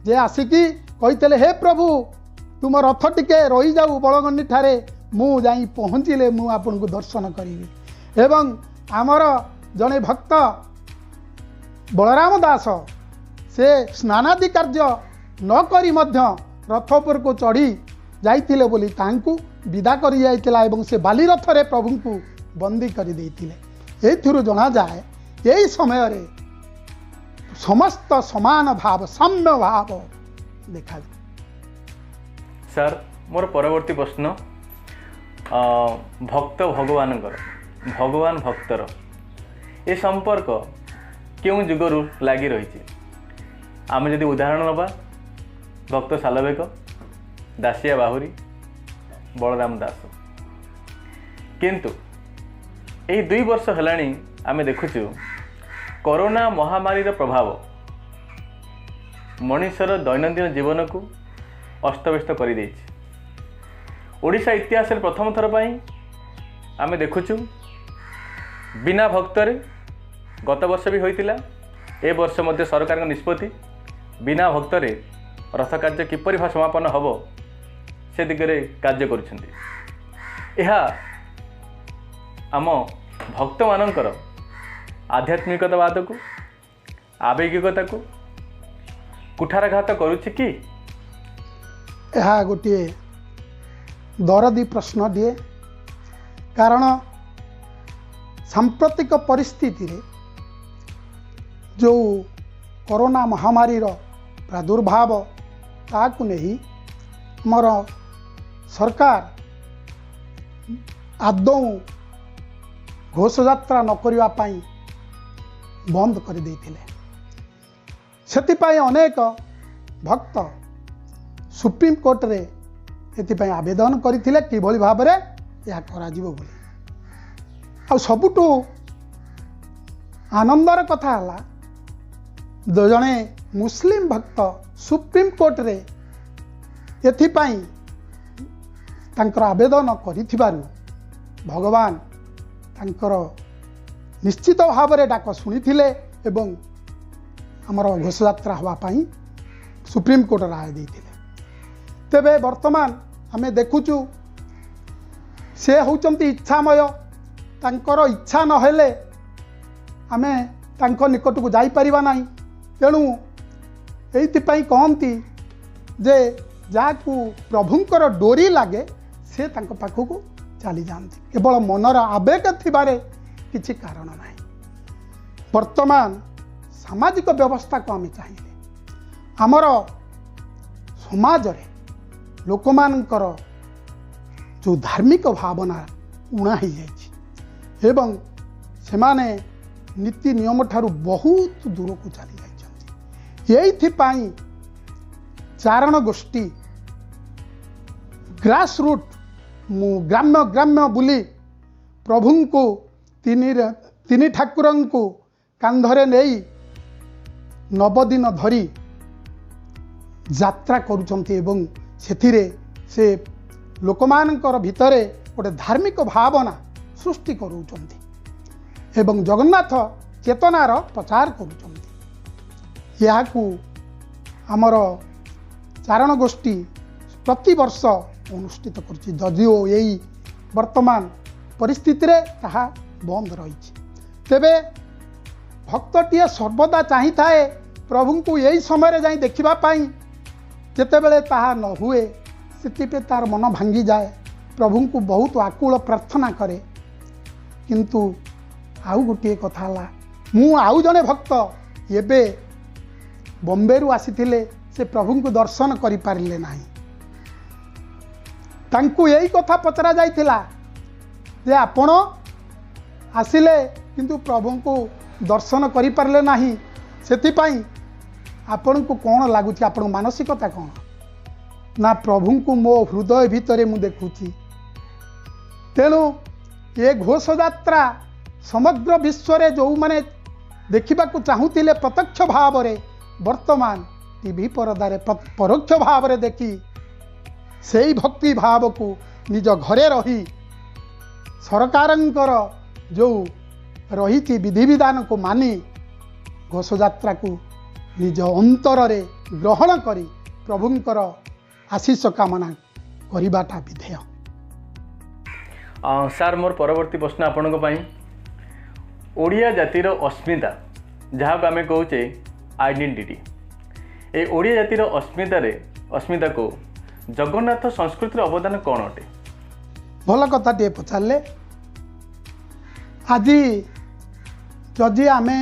ଯେ ଆସିକି କହିଥିଲେ, ହେ ପ୍ରଭୁ ତୁମ ରଥ ଟିକେ ରହିଯାଉ ବଳଗଣ୍ଡି ଠାରେ, ମୁଁ ଯାଇ ପହଞ୍ଚିଲେ ମୁଁ ଆପଣଙ୍କୁ ଦର୍ଶନ କରିବି। ଏବଂ ଆମର ଜଣେ ଭକ୍ତ ବଳରାମ ଦାସ ସେ ସ୍ନାନାଦି କାର୍ଯ୍ୟ ନକରି ମଧ୍ୟ ରଥ ଉପରକୁ ଚଢ଼ି ଯାଇଥିଲେ ବୋଲି ତାଙ୍କୁ ବିଦା କରିଯାଇଥିଲା ଏବଂ ସେ ବାଲି ରଥରେ ପ୍ରଭୁଙ୍କୁ ବନ୍ଦୀ କରିଦେଇଥିଲେ। ଏଇଥିରୁ ଜଣାଯାଏ ଏହି ସମୟରେ ସମସ୍ତ ସମାନ ଭାବ, ସାମ୍ୟ ଭାବ ଦେଖାଯାଏ। ସାର୍, ମୋର ପରବର୍ତ୍ତୀ ପ୍ରଶ୍ନ, ଭକ୍ତ ଭଗବାନଙ୍କର, ଭଗବାନ ଭକ୍ତର ଏ ସମ୍ପର୍କ କେଉଁ ଯୁଗରୁ ଲାଗି ରହିଛି? ଆମେ ଯଦି ଉଦାହରଣ ନେବା, ଭକ୍ତ ସାଲବେଗ, ଦାସିଆ ବାହୁରୀ, ବଳରାମ ଦାସ। କିନ୍ତୁ ଏହି 2 ବର୍ଷ ହେଲାଣି ଆମେ ଦେଖୁଛୁ କରୋନା ମହାମାରୀର ପ୍ରଭାବ ମଣିଷର ଦୈନନ୍ଦିନ ଜୀବନକୁ ଅସ୍ତବ୍ୟସ୍ତ କରିଦେଇଛି। ଓଡ଼ିଶା ଇତିହାସରେ ପ୍ରଥମ ଥର ପାଇଁ ଆମେ ଦେଖୁଛୁ ବିନା ଭକ୍ତରେ, ଗତ ବର୍ଷ ବି ହୋଇଥିଲା, ଏ ବର୍ଷ ମଧ୍ୟ ସରକାରଙ୍କ ନିଷ୍ପତ୍ତି ବିନା ଭକ୍ତରେ ରଥ କାର୍ଯ୍ୟ କିପରି ସମାପନ ହେବ ସେ ଦିଗରେ କାର୍ଯ୍ୟ କରୁଛନ୍ତି। ଏହା ଆମ ଭକ୍ତମାନଙ୍କର ଆଧ୍ୟାତ୍ମିକତାବାଦକୁ, ଆବେଗିକତାକୁ କୁଠାରାଘାତ କରୁଛି କି? ଏହା ଗୋଟିଏ ଦରଦୀ ପ୍ରଶ୍ନଟିଏ। କାରଣ ସାମ୍ପ୍ରତିକ ପରିସ୍ଥିତିରେ ଯେଉଁ କରୋନା ମହାମାରୀର ପ୍ରାଦୁର୍ଭାବ, ତାକୁ ନେଇ ଆମର ସରକାର ଆଦୌ ଘୋଷଯାତ୍ରା ନ କରିବା ପାଇଁ ବନ୍ଦ କରିଦେଇଥିଲେ। ସେଥିପାଇଁ ଅନେକ ଭକ୍ତ ସୁପ୍ରିମକୋର୍ଟରେ ଏଥିପାଇଁ ଆବେଦନ କରିଥିଲେ କିଭଳି ଭାବରେ ଏହା କରାଯିବ ବୋଲି। ଆଉ ସବୁଠୁ ଆନନ୍ଦର କଥା ହେଲା ଜଣେ ମୁସଲିମ ଭକ୍ତ ସୁପ୍ରିମକୋର୍ଟରେ ଏଥିପାଇଁ ତାଙ୍କର ଆବେଦନ କରିଥିବାରୁ ଭଗବାନ ତାଙ୍କର ନିଶ୍ଚିତ ଭାବରେ ଡାକ ଶୁଣିଥିଲେ ଏବଂ ଆମର ଘୋଷଯାତ୍ରା ହେବା ପାଇଁ ସୁପ୍ରିମକୋର୍ଟ ରାୟ ଦେଇଥିଲେ। ତେବେ ବର୍ତ୍ତମାନ ଆମେ ଦେଖୁଛୁ ସେ ହେଉଛନ୍ତି ଇଚ୍ଛାମୟ, ତାଙ୍କର ଇଚ୍ଛା ନହେଲେ ଆମେ ତାଙ୍କ ନିକଟକୁ ଯାଇପାରିବା ନାହିଁ। ତେଣୁ ଏଇଥିପାଇଁ କହନ୍ତି ଯେ ଯାହାକୁ ପ୍ରଭୁଙ୍କର ଡୋରି ଲାଗେ ସେ ତାଙ୍କ ପାଖକୁ ଚାଲିଯାଆନ୍ତି। କେବଳ ମନର ଆବେଗ ଥିବାରେ କିଛି କାରଣ ନାହିଁ। ବର୍ତ୍ତମାନ ସାମାଜିକ ବ୍ୟବସ୍ଥାକୁ ଆମେ ଚାହିଁଲେ ଆମର ସମାଜରେ ଲୋକମାନଙ୍କର ଯେଉଁ ଧାର୍ମିକ ଭାବନା ଉଣା ହେଇଯାଇଛି ଏବଂ ସେମାନେ ନୀତି ନିୟମ ଠାରୁ ବହୁତ ଦୂରକୁ ଚାଲି ଯାଇଛନ୍ତି। ଏଇଥିପାଇଁ ଚାରଣ ଗୋଷ୍ଠୀ ଗ୍ରାସ୍ ରୁଟ୍ ମୁଁ ଗ୍ରାମ୍ୟ ଗ୍ରାମ୍ୟ ବୁଲି ପ୍ରଭୁଙ୍କୁ ତିନି ଠାକୁରଙ୍କୁ କାନ୍ଧରେ ନେଇ ନବଦିନ ଧରି ଯାତ୍ରା କରୁଛନ୍ତି ଏବଂ ସେଥିରେ ସେ ଲୋକମାନଙ୍କର ଭିତରେ ଗୋଟେ ଧାର୍ମିକ ଭାବନା ସୃଷ୍ଟି କରୁଛନ୍ତି ଏବଂ ଜଗନ୍ନାଥ ଚେତନାର ପ୍ରଚାର କରୁଛନ୍ତି। ଏହାକୁ ଆମର ଚାରଣ ଗୋଷ୍ଠୀ ପ୍ରତିବର୍ଷ ଅନୁଷ୍ଠିତ କରୁଛି, ଯଦିଓ ଏଇ ବର୍ତ୍ତମାନ ପରିସ୍ଥିତିରେ ତାହା ବନ୍ଦ ରହିଛି। ତେବେ ଭକ୍ତଟିଏ ସର୍ବଦା ଚାହିଁଥାଏ ପ୍ରଭୁଙ୍କୁ ଏଇ ସମୟରେ ଯାଇ ଦେଖିବା ପାଇଁ। ଯେତେବେଳେ ତାହା ନ ହୁଏ ସେଥିପାଇଁ ତାର ମନ ଭାଙ୍ଗିଯାଏ, ପ୍ରଭୁଙ୍କୁ ବହୁତ ଆକୁଳ ପ୍ରାର୍ଥନା କରେ। କିନ୍ତୁ ଆଉ ଗୋଟିଏ କଥା ହେଲା, ମୁଁ ଆଉ ଜଣେ ଭକ୍ତ ଏବେ ବମ୍ବେରୁ ଆସିଥିଲେ, ସେ ପ୍ରଭୁଙ୍କୁ ଦର୍ଶନ କରିପାରିଲେ ନାହିଁ। ତାଙ୍କୁ ଏଇ କଥା ପଚରା ଯାଇଥିଲା ଯେ ଆପଣ ଆସିଲେ କିନ୍ତୁ ପ୍ରଭୁଙ୍କୁ ଦର୍ଶନ କରିପାରିଲେ ନାହିଁ, ସେଥିପାଇଁ ଆପଣଙ୍କୁ କ'ଣ ଲାଗୁଛି, ଆପଣଙ୍କ ମାନସିକତା କ'ଣ? ନା, ପ୍ରଭୁଙ୍କୁ ମୋ ହୃଦୟ ଭିତରେ ମୁଁ ଦେଖୁଛି। ତେଣୁ ଏ ଘୋଷଯାତ୍ରା ସମଗ୍ର ବିଶ୍ୱରେ ଯେଉଁମାନେ ଦେଖିବାକୁ ଚାହୁଁଥିଲେ ପ୍ରତ୍ୟକ୍ଷ ଭାବରେ, ବର୍ତ୍ତମାନ ଟିଭି ପରଦାରେ ପରୋକ୍ଷ ଭାବରେ ଦେଖି ସେଇ ଭକ୍ତି ଭାବକୁ ନିଜ ଘରେ ରହି ସରକାରଙ୍କର ଯେଉଁ ରହିଛି ବିଧିବିଧାନକୁ ମାନି ଘୋଷଯାତ୍ରାକୁ ନିଜ ଅନ୍ତରରେ ଗ୍ରହଣ କରି ପ୍ରଭୁଙ୍କର ଆଶିଷ କାମନା କରିବାଟା ବିଧେୟ। ସାର୍, ମୋର ପରବର୍ତ୍ତୀ ପ୍ରଶ୍ନ ଆପଣଙ୍କ ପାଇଁ, ଓଡ଼ିଆ ଜାତିର ଅସ୍ମିତା, ଯାହାକୁ ଆମେ କହୁଛେ ଆଇଡେଣ୍ଟିଟି, ଏଇ ଓଡ଼ିଆ ଜାତିର ଅସ୍ମିତାକୁ ଜଗନ୍ନାଥ ସଂସ୍କୃତିର ଅବଦାନ କ'ଣ ଅଟେ? ଭଲ କଥାଟିଏ ପଚାରିଲେ। ଆଜି ଯଦି ଆମେ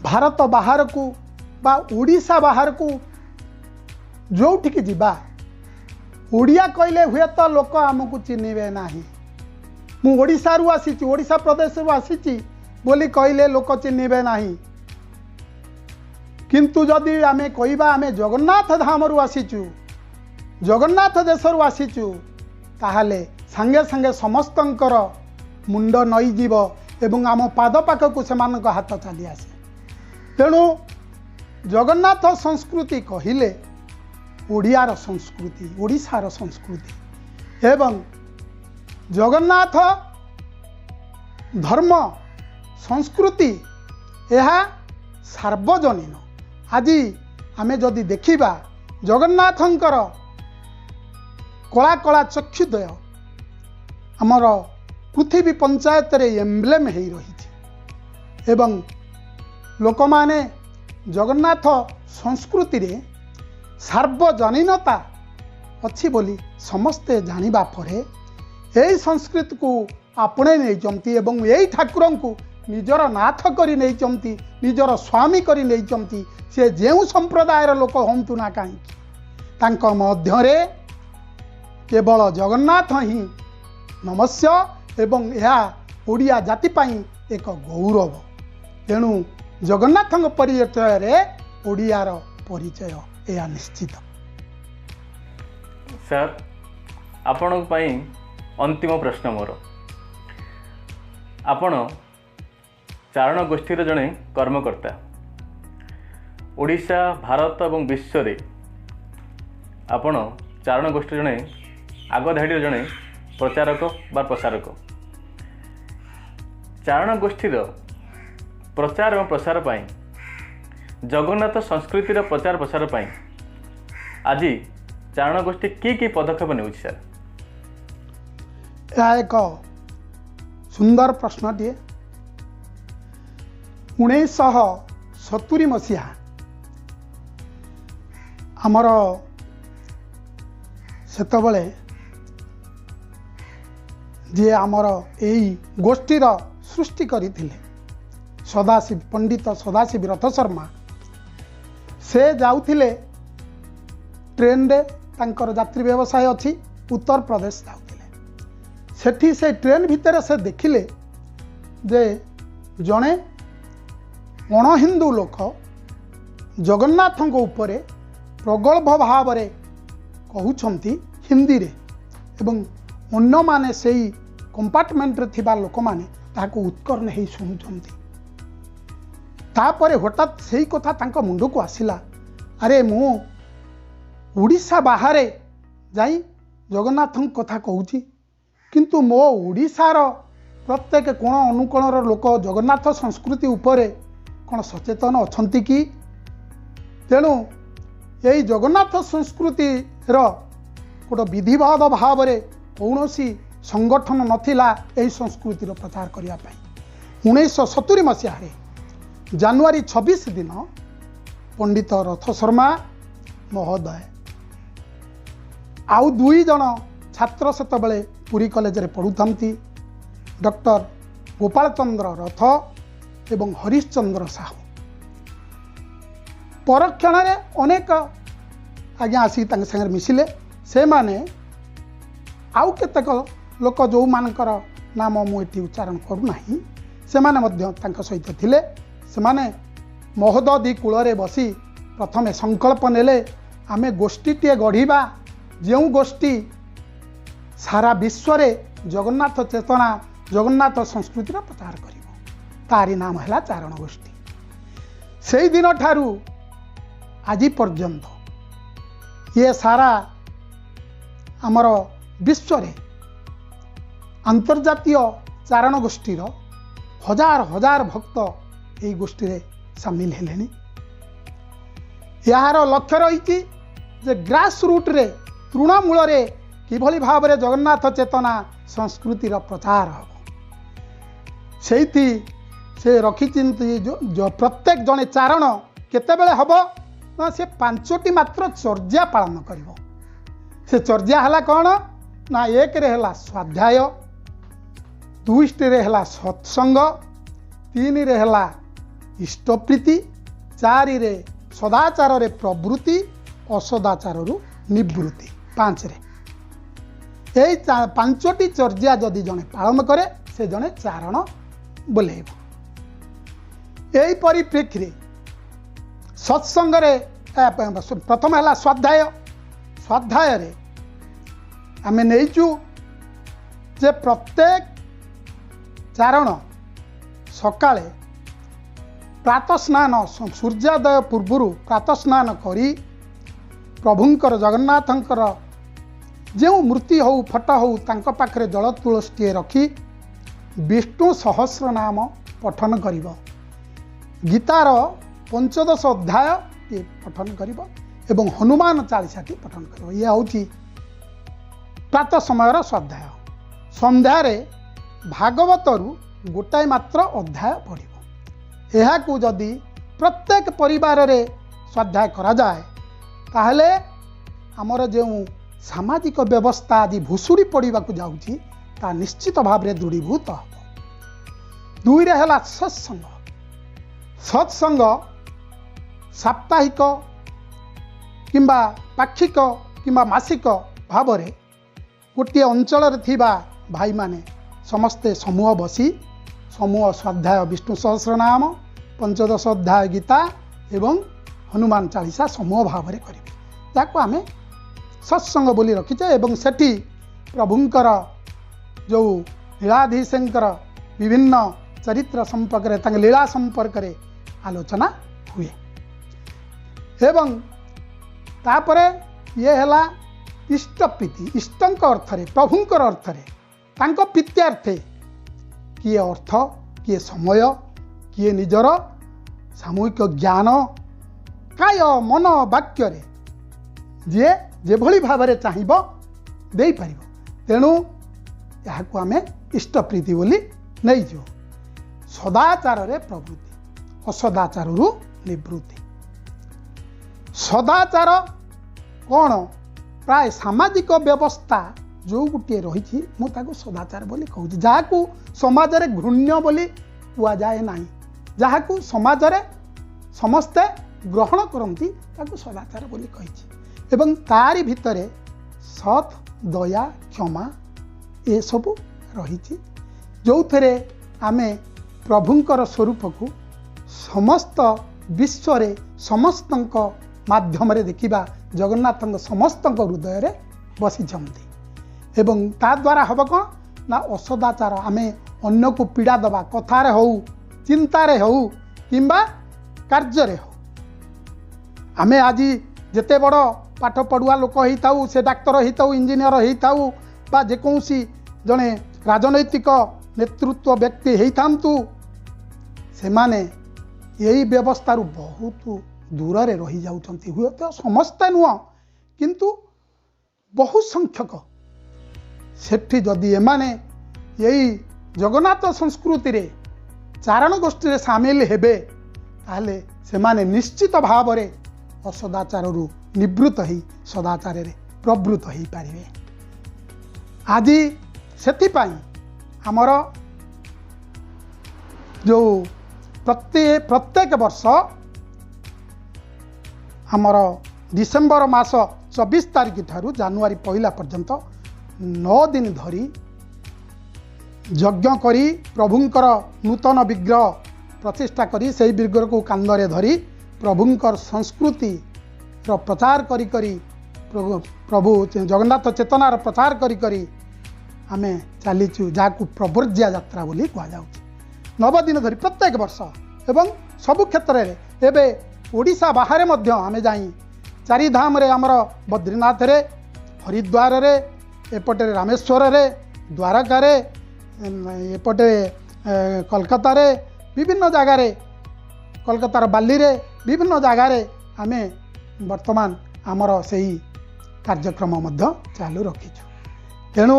ଭାରତ ବାହାରକୁ ବା ଓଡ଼ିଶା ବାହାରକୁ ଯେଉଁଠିକି ଯିବା, ଓଡ଼ିଆ କହିଲେ ହୁଏତ ଲୋକ ଆମକୁ ଚିହ୍ନିବେ ନାହିଁ। ମୁଁ ଓଡ଼ିଶାରୁ ଆସିଛି, ଓଡ଼ିଶା ପ୍ରଦେଶରୁ ଆସିଛି ବୋଲି କହିଲେ ଲୋକ ଚିହ୍ନିବେ ନାହିଁ। କିନ୍ତୁ ଯଦି ଆମେ କହିବା ଆମେ ଜଗନ୍ନାଥ ଧାମରୁ ଆସିଛୁ, ଜଗନ୍ନାଥ ଦେଶରୁ ଆସିଛୁ, ତାହେଲେ ସାଙ୍ଗେ ସାଙ୍ଗେ ସମସ୍ତଙ୍କର ମୁଣ୍ଡ ନଇଯିବ ଏବଂ ଆମ ପାଦ ପାଖକୁ ସେମାନଙ୍କ ହାତ ଚାଲି ଆସେ। ତେଣୁ ଜଗନ୍ନାଥ ସଂସ୍କୃତି କହିଲେ ଓଡ଼ିଆର ସଂସ୍କୃତି, ଓଡ଼ିଶାର ସଂସ୍କୃତି ଏବଂ ଜଗନ୍ନାଥ ଧର୍ମ ସଂସ୍କୃତି ଏହା ସାର୍ବଜନୀନ। ଆଜି ଆମେ ଯଦି ଦେଖିବା ଜଗନ୍ନାଥଙ୍କର କଳା କଳା ଚକ୍ଷୁଦୟ ଆମର ପୃଥିବୀ ପଞ୍ଚାୟତରେ ଏମ୍ବ୍ଲେମ୍ ହେଇ ରହିଛି ଏବଂ ଲୋକମାନେ ଜଗନ୍ନାଥ ସଂସ୍କୃତିରେ ସାର୍ବଜନୀନତା ଅଛି ବୋଲି ସମସ୍ତେ ଜାଣିବା ପରେ ଏହି ସଂସ୍କୃତିକୁ ଆପଣେଇ ନେଇଛନ୍ତି ଏବଂ ଏଇ ଠାକୁରଙ୍କୁ ନିଜର ନାଥ କରି ନେଇଛନ୍ତି, ନିଜର ସ୍ୱାମୀ କରି ନେଇଛନ୍ତି। ସେ ଯେଉଁ ସମ୍ପ୍ରଦାୟର ଲୋକ ହୁଅନ୍ତୁ ନା କାହିଁକି, ତାଙ୍କ ମଧ୍ୟରେ କେବଳ ଜଗନ୍ନାଥ ହିଁ ନମସ୍ୟ ଏବଂ ଏହା ଓଡ଼ିଆ ଜାତି ପାଇଁ ଏକ ଗୌରବ। ତେଣୁ ଜଗନ୍ନାଥଙ୍କ ପରିଚୟରେ ଓଡ଼ିଆର ପରିଚୟ, ଏହା ନିଶ୍ଚିତ। ସାର୍, ଆପଣଙ୍କ ପାଇଁ ଅନ୍ତିମ ପ୍ରଶ୍ନ ମୋର, ଆପଣ ଚାରଣ ଗୋଷ୍ଠୀର ଜଣେ କର୍ମକର୍ତ୍ତା, ଓଡ଼ିଶା, ଭାରତ ଏବଂ ବିଶ୍ୱରେ ଆପଣ ଚାରଣ ଗୋଷ୍ଠୀର ଜଣେ ଆଗଧାଡ଼ିର ଜଣେ ପ୍ରଚାରକ ବା ପ୍ରସାରକ। ଚାରଣ ଗୋଷ୍ଠୀର ପ୍ରଚାର ଏବଂ ପ୍ରସାର ପାଇଁ, ଜଗନ୍ନାଥ ସଂସ୍କୃତିର ପ୍ରଚାର ପ୍ରସାର ପାଇଁ ଆଜି ଚାରଣ ଗୋଷ୍ଠୀ କି କି ପଦକ୍ଷେପ ନେଉଛି ସାର୍? ଏହା ଏକ ସୁନ୍ଦର ପ୍ରଶ୍ନଟିଏ। 1970 ମସିହା ଆମର ସେତେବେଳେ ଯିଏ ଆମର ଏଇ ଗୋଷ୍ଠୀର ସୃଷ୍ଟି କରିଥିଲେ ସଦାଶିବ ପଣ୍ଡିତ ସଦାଶିବ ରଥ ଶର୍ମା, ସେ ଯାଉଥିଲେ ଟ୍ରେନରେ, ତାଙ୍କର ଯାତ୍ରୀ ବ୍ୟବସାୟ ଅଛି, ଉତ୍ତରପ୍ରଦେଶ ଯାଉଥିଲେ। ସେଠି ସେ ଟ୍ରେନ୍ ଭିତରେ ସେ ଦେଖିଲେ ଯେ ଜଣେ ଅଣହିନ୍ଦୁ ଲୋକ ଜଗନ୍ନାଥଙ୍କ ଉପରେ ପ୍ରଗଳ୍ଭ ଭାବରେ କହୁଛନ୍ତି ହିନ୍ଦୀରେ, ଏବଂ ଅନ୍ୟମାନେ ସେଇ କମ୍ପାର୍ଟମେଣ୍ଟରେ ଥିବା ଲୋକମାନେ ତାହାକୁ ଉତ୍କର୍ଣ୍ଣ ହେଇ ଶୁଣୁଛନ୍ତି। ତାପରେ ହଠାତ୍ ସେଇ କଥା ତାଙ୍କ ମୁଣ୍ଡକୁ ଆସିଲା, ଆରେ ମୁଁ ଓଡ଼ିଶା ବାହାରେ ଯାଇ ଜଗନ୍ନାଥଙ୍କ କଥା କହୁଛି, କିନ୍ତୁ ମୋ ଓଡ଼ିଶାର ପ୍ରତ୍ୟେକ କୋଣ ଅନୁକୋଣର ଲୋକ ଜଗନ୍ନାଥ ସଂସ୍କୃତି ଉପରେ କ'ଣ ସଚେତନ ଅଛନ୍ତି କି? ତେଣୁ ଏଇ ଜଗନ୍ନାଥ ସଂସ୍କୃତିର ଗୋଟେ ବିଧିବଦ୍ଧ ଭାବରେ କୌଣସି ସଂଗଠନ ନଥିଲା ଏହି ସଂସ୍କୃତିର ପ୍ରଚାର କରିବା ପାଇଁ। 1970 ମସିହାରେ ଜାନୁଆରୀ 26 ଦିନ ପଣ୍ଡିତ ରଥ ଶର୍ମା ମହୋଦୟ ଆଉ 2 ଜଣ ଛାତ୍ର ସେତେବେଳେ ପୁରୀ କଲେଜରେ ପଢ଼ୁଥାନ୍ତି, ଡକ୍ଟର ଗୋପାଳ ଚନ୍ଦ୍ର ରଥ ଏବଂ ହରିଶ୍ଚନ୍ଦ୍ର ସାହୁ। ପରକ୍ଷଣରେ ଅନେକ ଆଜ୍ଞା ଆସିକି ତାଙ୍କ ସାଙ୍ଗରେ ମିଶିଲେ। ସେମାନେ ଆଉ କେତେକ ଲୋକ ଯେଉଁମାନଙ୍କର ନାମ ମୁଁ ଏଠି ଉଚ୍ଚାରଣ କରୁନାହିଁ, ସେମାନେ ମଧ୍ୟ ତାଙ୍କ ସହିତ ଥିଲେ। ସେମାନେ ମହୋଦଧି କୂଳରେ ବସି ପ୍ରଥମେ ସଂକଳ୍ପ ନେଲେ, ଆମେ ଗୋଷ୍ଠୀଟିଏ ଗଢ଼ିବା, ଯେଉଁ ଗୋଷ୍ଠୀ ସାରା ବିଶ୍ୱରେ ଜଗନ୍ନାଥ ଚେତନା, ଜଗନ୍ନାଥ ସଂସ୍କୃତିର ପ୍ରଚାର କରିବ। ତାରି ନାମ ହେଲା ଚାରଣ ଗୋଷ୍ଠୀ। ସେଇ ଦିନଠାରୁ ଆଜି ପର୍ଯ୍ୟନ୍ତ ଇଏ ସାରା ଆମର ବିଶ୍ୱରେ ଆନ୍ତର୍ଜାତୀୟ ଚାରଣ ଗୋଷ୍ଠୀର ହଜାର ହଜାର ଭକ୍ତ ଏଇ ଗୋଷ୍ଠୀରେ ସାମିଲ ହେଲେଣି। ଏହାର ଲକ୍ଷ୍ୟ ରହିଛି ଯେ ଗ୍ରାସ ରୁଟ୍ରେ, ତୃଣମୂଳରେ କିଭଳି ଭାବରେ ଜଗନ୍ନାଥ ଚେତନା ସଂସ୍କୃତିର ପ୍ରଚାର ହେବ। ସେଇଥି ସେ ରଖିଛନ୍ତି ପ୍ରତ୍ୟେକ ଜଣେ ଚାରଣ କେତେବେଳେ ହେବ ନା ସେ 5ଟି ମାତ୍ର ଚର୍ଯ୍ୟା ପାଳନ କରିବ। ସେ ଚର୍ଯ୍ୟା ହେଲା କ'ଣ ନା, 1ରେ ହେଲା ସ୍ୱାଧ୍ୟାୟ, 2ରେ ହେଲା ସତ୍ସଙ୍ଗ, 3ରେ ହେଲା ଇଷ୍ଟପ୍ରୀତି, 4ରେ ସଦାଚାରରେ ପ୍ରବୃତ୍ତି, ଅସଦାଚାରରୁ ନିବୃତ୍ତି, 5ରେ। ଏଇ 5ଟି ଚର୍ଯ୍ୟା ଯଦି ଜଣେ ପାଳନ କରେ ସେ ଜଣେ ଚାରଣ ବୋଲେଇବ। ଏହି ପରିପ୍ରେକ୍ଷୀରେ ସତ୍ସଙ୍ଗରେ ପ୍ରଥମ ହେଲା ସ୍ୱାଧ୍ୟାୟ। ସ୍ୱାଧ୍ୟାୟରେ ଆମେ ନେଇଛୁ ଯେ ପ୍ରତ୍ୟେକ ଚାରଣ ସକାଳେ ପ୍ରାତଃସ୍ନାନ, ସୂର୍ଯ୍ୟୋଦୟ ପୂର୍ବରୁ ପ୍ରାତଃସ୍ନାନ କରି ପ୍ରଭୁଙ୍କର ଜଗନ୍ନାଥଙ୍କର ଯେଉଁ ମୂର୍ତ୍ତି ହେଉ ଫଟୋ ହେଉ ତାଙ୍କ ପାଖରେ ଜଳ ତୁଳସୀଟିଏ ରଖି ବିଷ୍ଣୁ ସହସ୍ର ନାମ ପଠନ କରିବ, ଗୀତାର 15 ଅଧ୍ୟାୟଟିଏ ପଠନ କରିବ ଏବଂ ହନୁମାନ ଚାଳିଶାଟି ପଠନ କରିବ। ଇଏ ହେଉଛି ପ୍ରାତଃ ସମୟର ସ୍ୱାଧ୍ୟାୟ। ସନ୍ଧ୍ୟାରେ ଭାଗବତରୁ ଗୋଟାଏ ମାତ୍ର ଅଧ୍ୟାୟ ପଢ଼ିବ। ଏହାକୁ ଯଦି ପ୍ରତ୍ୟେକ ପରିବାରରେ ସ୍ୱାଧ୍ୟାୟ କରାଯାଏ ତାହେଲେ ଆମର ଯେଉଁ ସାମାଜିକ ବ୍ୟବସ୍ଥା ଆଜି ଭୁଷୁଡ଼ି ପଡ଼ିବାକୁ ଯାଉଛି ତା ନିଶ୍ଚିତ ଭାବରେ ଦୃଢ଼ୀଭୂତ ହେବ। 2ରେ ହେଲା ସତ୍ସଙ୍ଗ। ସତ୍ସଙ୍ଗ ସାପ୍ତାହିକ କିମ୍ବା ପାକ୍ଷିକ କିମ୍ବା ମାସିକ ଭାବରେ ଗୋଟିଏ ଅଞ୍ଚଳରେ ଥିବା ଭାଇମାନେ ସମସ୍ତେ ସମୂହ ବସି ସମୂହ ସ୍ୱାଧ୍ୟାୟ ବିଷ୍ଣୁ ସହସ୍ରନାମ, 15 ଅଧ୍ୟାୟ ଗୀତା ଏବଂ ହନୁମାନ ଚାଳିଶା ସମୂହ ଭାବରେ କରିବେ, ଯାହାକୁ ଆମେ ସତ୍ସଙ୍ଗ ବୋଲି ରଖିଛେ। ଏବଂ ସେଠି ପ୍ରଭୁଙ୍କର ଯେଉଁ ଲୀଳାଧୀଶଙ୍କର ବିଭିନ୍ନ ଚରିତ୍ର ସମ୍ପର୍କରେ, ତାଙ୍କ ଲୀଳା ସମ୍ପର୍କରେ ଆଲୋଚନା ହୁଏ। ଏବଂ ତାପରେ ଇଏ ହେଲା ଇଷ୍ଟପ୍ରୀତି। ଇଷ୍ଟଙ୍କ ଅର୍ଥରେ, ପ୍ରଭୁଙ୍କର ଅର୍ଥରେ, ତାଙ୍କ ପ୍ରୀତ୍ୟାର୍ଥେ କିଏ ଅର୍ଥ, କିଏ ସମୟ, କିଏ ନିଜର ସାମୂହିକ ଜ୍ଞାନ, କାୟ ମନ ବାକ୍ୟରେ ଯିଏ ଯେଭଳି ଭାବରେ ଚାହିଁବ ଦେଇପାରିବ। ତେଣୁ ଏହାକୁ ଆମେ ଇଷ୍ଟପ୍ରୀତି ବୋଲି ନେଇଛୁ। ସଦାଚାରରେ ପ୍ରବୃତ୍ତି। ଅସଦାଚାରରୁ ନିବୃତ୍ତି। ସଦାଚାର କ'ଣ? ପ୍ରାୟ ସାମାଜିକ ବ୍ୟବସ୍ଥା ଯେଉଁ ଗୋଟିଏ ରହିଛି ମୁଁ ତାକୁ ସଦାଚାର ବୋଲି କହୁଛି, ଯାହାକୁ ସମାଜରେ ଘୃଣ୍ୟ ବୋଲି କୁହାଯାଏ ନାହିଁ, ଯାହାକୁ ସମାଜରେ ସମସ୍ତେ ଗ୍ରହଣ କରନ୍ତି ତାକୁ ସଦାଚାର ବୋଲି କହିଛି। ଏବଂ ତାରି ଭିତରେ ସତ୍, ଦୟା, କ୍ଷମା ଏସବୁ ରହିଛି, ଯେଉଁଥିରେ ଆମେ ପ୍ରଭୁଙ୍କର ସ୍ୱରୂପକୁ ସମସ୍ତ ବିଶ୍ୱରେ ସମସ୍ତଙ୍କ ମାଧ୍ୟମରେ ଦେଖିବା। ଜଗନ୍ନାଥଙ୍କ ସମସ୍ତଙ୍କ ହୃଦୟରେ ବସିଛନ୍ତି। ଏବଂ ତା ଦ୍ୱାରା ହେବ କ'ଣ ନା ଅସଦାଚାର, ଆମେ ଅନ୍ୟକୁ ପୀଡ଼ା ଦେବା, କଥାରେ ହେଉ, ଚିନ୍ତାରେ ହେଉ କିମ୍ବା କାର୍ଯ୍ୟରେ ହେଉ। ଆମେ ଆଜି ଯେତେ ବଡ଼ ପାଠ ପଢ଼ୁଆ ଲୋକ ହେଇଥାଉ, ସେ ଡାକ୍ତର ହେଇଥାଉ, ଇଞ୍ଜିନିୟର ହେଇଥାଉ ବା ଯେକୌଣସି ଜଣେ ରାଜନୈତିକ ନେତୃତ୍ୱ ବ୍ୟକ୍ତି ହେଇଥାନ୍ତୁ, ସେମାନେ ଏଇ ବ୍ୟବସ୍ଥାରୁ ବହୁତ ଦୂରରେ ରହିଯାଉଛନ୍ତି। ହୁଏତ ସମସ୍ତେ ନୁହଁ, କିନ୍ତୁ ବହୁ ସଂଖ୍ୟକ। ସେଠି ଯଦି ଏମାନେ ଏଇ ଜଗନ୍ନାଥ ସଂସ୍କୃତିରେ ଚାରଣ ଗୋଷ୍ଠୀରେ ସାମିଲ ହେବେ, ତାହେଲେ ସେମାନେ ନିଶ୍ଚିତ ଭାବରେ ଅସଦାଚାରରୁ ନିବୃତ୍ତ ହେଇ ସଦାଚାରରେ ପ୍ରବୃତ୍ତ ହେଇପାରିବେ। ଆଜି ସେଥିପାଇଁ ଆମର ଯେଉଁ ପ୍ରତ୍ୟେକ ବର୍ଷ ଆମର ଡିସେମ୍ବର ମାସ 24 ତାରିଖ ଠାରୁ ଜାନୁଆରୀ 1 ପର୍ଯ୍ୟନ୍ତ 9 ଦିନ ଧରି ଯଜ୍ଞ କରି ପ୍ରଭୁଙ୍କର ନୂତନ ବିଗ୍ରହ ପ୍ରତିଷ୍ଠା କରି ସେହି ବିଗ୍ରହକୁ କାନ୍ଧରେ ଧରି ପ୍ରଭୁଙ୍କର ସଂସ୍କୃତିର ପ୍ରଚାର କରି କରି ପ୍ରଭୁ ଜଗନ୍ନାଥ ଚେତନାର ପ୍ରଚାର କରି କରି ଆମେ ଚାଲିଛୁ, ଯାହାକୁ ପ୍ରବ୍ରଜ୍ୟା ଯାତ୍ରା ବୋଲି କୁହାଯାଉଛି। 9 ଦିନ ଧରି ପ୍ରତ୍ୟେକ ବର୍ଷ ଏବଂ ସବୁ କ୍ଷେତ୍ରରେ ଏବେ ଓଡ଼ିଶା ବାହାରେ ମଧ୍ୟ ଆମେ ଯାଇ ଚାରିଧାମରେ, ଆମର ବଦ୍ରିନାଥରେ, ହରିଦ୍ୱାରରେ, ଏପଟେ ରାମେଶ୍ୱରରେ, ଦ୍ୱାରକାରେ, ଏପଟେ କଲକାତାରେ, ବିଭିନ୍ନ ଜାଗାରେ, କଲକାତାର ବାଲିରେ, ବିଭିନ୍ନ ଜାଗାରେ ଆମେ ବର୍ତ୍ତମାନ ଆମର ସେଇ କାର୍ଯ୍ୟକ୍ରମ ମଧ୍ୟ ଚାଲୁ ରଖିଛୁ। ତେଣୁ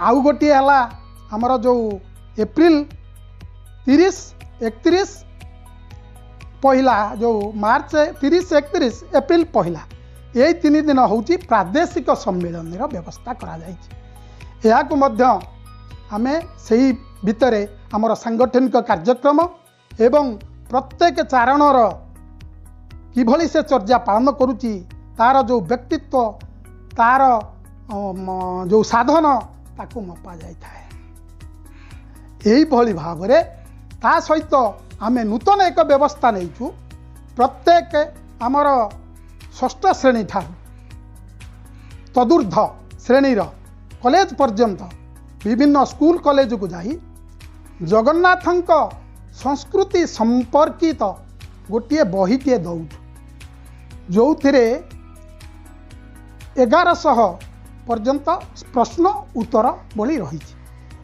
ଆଉ ଗୋଟିଏ ହେଲା ଆମର ଯେଉଁ ଏପ୍ରିଲ 30, 31, 1, ଯେଉଁ ମାର୍ଚ୍ଚ 30, 31, ଏପ୍ରିଲ 1, ଏଇ 3 ଦିନ ହେଉଛି ପ୍ରାଦେଶିକ ସମ୍ମିଳନୀର ବ୍ୟବସ୍ଥା କରାଯାଇଛି। ଏହାକୁ ମଧ୍ୟ ଆମେ ସେଇ ଭିତରେ ଆମର ସାଙ୍ଗଠନିକ କାର୍ଯ୍ୟକ୍ରମ ଏବଂ ପ୍ରତ୍ୟେକ ଚାରଣର କିଭଳି ସେ ଚର୍ଚ୍ଚା ପାଳନ କରୁଛି, ତାର ଯେଉଁ ବ୍ୟକ୍ତିତ୍ୱ, ତାର ଯେଉଁ ସାଧନ, ତାକୁ ମପା ଯାଇଥାଏ। ଏଇଭଳି ଭାବରେ ତା ସହିତ ଆମେ ନୂତନ ଏକ ବ୍ୟବସ୍ଥା ନେଇଛୁ। ପ୍ରତ୍ୟେକ ଆମର ଷଷ୍ଠ ଶ୍ରେଣୀ ଠାରୁ ତଦୁର୍ଦ୍ଧ ଶ୍ରେଣୀର କଲେଜ ପର୍ଯ୍ୟନ୍ତ ବିଭିନ୍ନ ସ୍କୁଲ କଲେଜକୁ ଯାଇ ଜଗନ୍ନାଥଙ୍କ ସଂସ୍କୃତି ସମ୍ପର୍କିତ ଗୋଟିଏ ବହିଟିଏ ଦେଉଛୁ, ଯେଉଁଥିରେ 1100 ପର୍ଯ୍ୟନ୍ତ ପ୍ରଶ୍ନ ଉତ୍ତର ଭଳି ରହିଛି।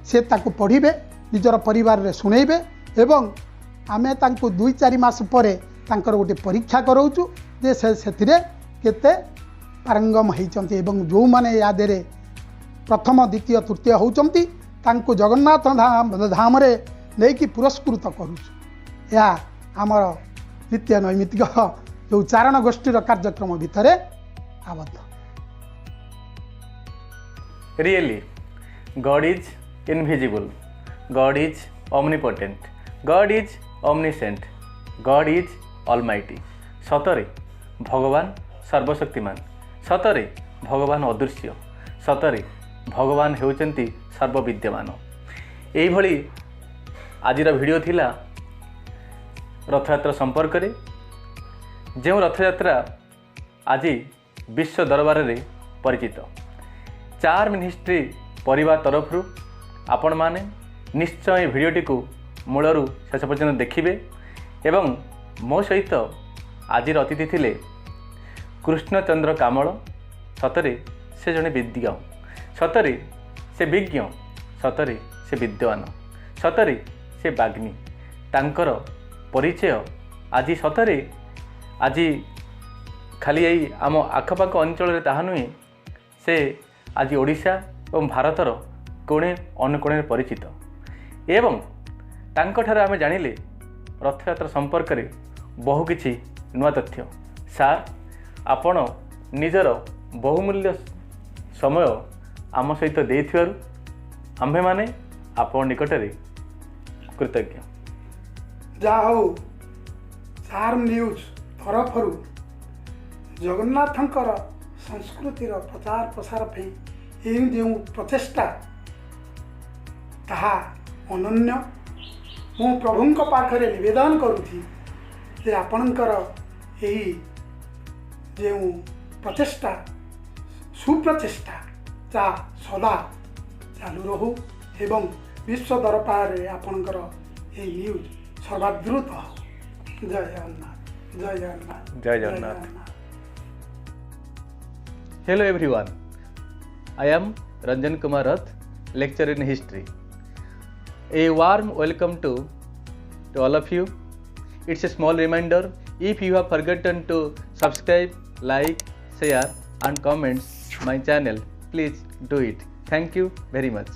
ସେ ତାକୁ ପଢ଼ିବେ, ନିଜର ପରିବାରରେ ଶୁଣେଇବେ ଏବଂ ଆମେ ତାଙ୍କୁ 2-4 ମାସ ପରେ ତାଙ୍କର ଗୋଟେ ପରୀକ୍ଷା କରାଉଛୁ ଯେ ସେ ସେଥିରେ କେତେ ପାରଙ୍ଗମ ହେଇଛନ୍ତି ଏବଂ ଯେଉଁମାନେ ୟା ଦେହରେ ପ୍ରଥମ, ଦ୍ୱିତୀୟ, ତୃତୀୟ ହେଉଛନ୍ତି ତାଙ୍କୁ ଜଗନ୍ନାଥ ଧାମରେ ନେଇକି ପୁରସ୍କୃତ କରୁଛୁ। ଏହା ଆମର ନିତ୍ୟ ନୈମିତିକ ଯେଉଁ ଚାରଣ ଗୋଷ୍ଠୀର କାର୍ଯ୍ୟକ୍ରମ ଭିତରେ ଆବଦ୍ଧ। Really, God is invisible, God is omnipotent, God is omniscient, God is almighty. ସତରେ ଭଗବାନ ସର୍ବଶକ୍ତିମାନ, ସତରେ ଭଗବାନ ଅଦୃଶ୍ୟ, ସତରେ ଭଗବାନ ହେଉଛନ୍ତି ସର୍ବବିଦ୍ୟମାନ। ଏଇଭଳି ଆଜିର ଭିଡ଼ିଓ ଥିଲା ରଥଯାତ୍ରା ସମ୍ପର୍କରେ, ଯେଉଁ ରଥଯାତ୍ରା ଆଜି ବିଶ୍ୱ ଦରବାରରେ ପରିଚିତ। ଚାର୍ମ ହିଷ୍ଟ୍ରି ପରିବାର ତରଫରୁ ଆପଣମାନେ ନିଶ୍ଚୟ ଏ ଭିଡ଼ିଓଟିକୁ ମୂଳରୁ ଶେଷ ପର୍ଯ୍ୟନ୍ତ ଦେଖିବେ ଏବଂ ମୋ ସହିତ ଆଜିର ଅତିଥି ଥିଲେ କୃଷ୍ଣଚନ୍ଦ୍ର କାମଳ। ସତରେ ସେ ଜଣେ ବିଜ୍ଞ, ସତରେ ସେ ବିଜ୍ଞ, ସତରେ ସେ ବିଦ୍ୱାନ, ସତରେ ସେ ବାଗ୍ମୀ। ତାଙ୍କର ପରିଚୟ ଆଜି ସତରେ ଆଜି ଖାଲି ଏଇ ଆମ ଆଖପାଖ ଅଞ୍ଚଳରେ ତାହା ନୁହେଁ, ସେ ଆଜି ଓଡ଼ିଶା ଏବଂ ଭାରତର କୋଣେ ଅନୁକୋଣରେ ପରିଚିତ। ଏବଂ ତାଙ୍କଠାରୁ ଆମେ ଜାଣିଲେ ରଥଯାତ୍ରା ସମ୍ପର୍କରେ ବହୁ କିଛି ନୂଆ ତଥ୍ୟ। ସାର୍, ଆପଣ ନିଜର ବହୁମୂଲ୍ୟ ସମୟ ଆମ ସହିତ ଦେଇଥିବାରୁ ଆମ୍ଭେମାନେ ଆପଣ ନିକଟରେ କୃତଜ୍ଞ। ଯାହା ହଉ, ଚାର୍ମ ନ୍ୟୁଜ୍ ତରଫରୁ ଜଗନ୍ନାଥଙ୍କର ସଂସ୍କୃତିର ପ୍ରଚାର ପ୍ରସାର ପାଇଁ ଏହି ଯେଉଁ ପ୍ରଚେଷ୍ଟା, ତାହା ଅନନ୍ୟ। ମୁଁ ପ୍ରଭୁଙ୍କ ପାଖରେ ନିବେଦନ କରୁଛି ଯେ ଆପଣଙ୍କର ଏହି ଯେଉଁ ପ୍ରଚେଷ୍ଟା, ସୁପ୍ରଚେଷ୍ଟା, ତାହା ସଦା ଚାଲୁ ରହୁ ଏବଂ ବିଶ୍ୱ ଦରବାରରେ ଆପଣଙ୍କର ଏହି ନ୍ୟୁଜ୍ ସର୍ବାଦୃତ ହଉ। ଜୟ ଜଗନ୍ନାଥ, ଜୟ ଜଗନ୍ନାଥ। ଜୟ Jagannath. Hello everyone. I am Ranjan Kumar Rath, lecturer in history. A warm welcome to all of you. It's a small reminder, if you have forgotten to subscribe, like, share and comments my channel, please do it. Thank you very much.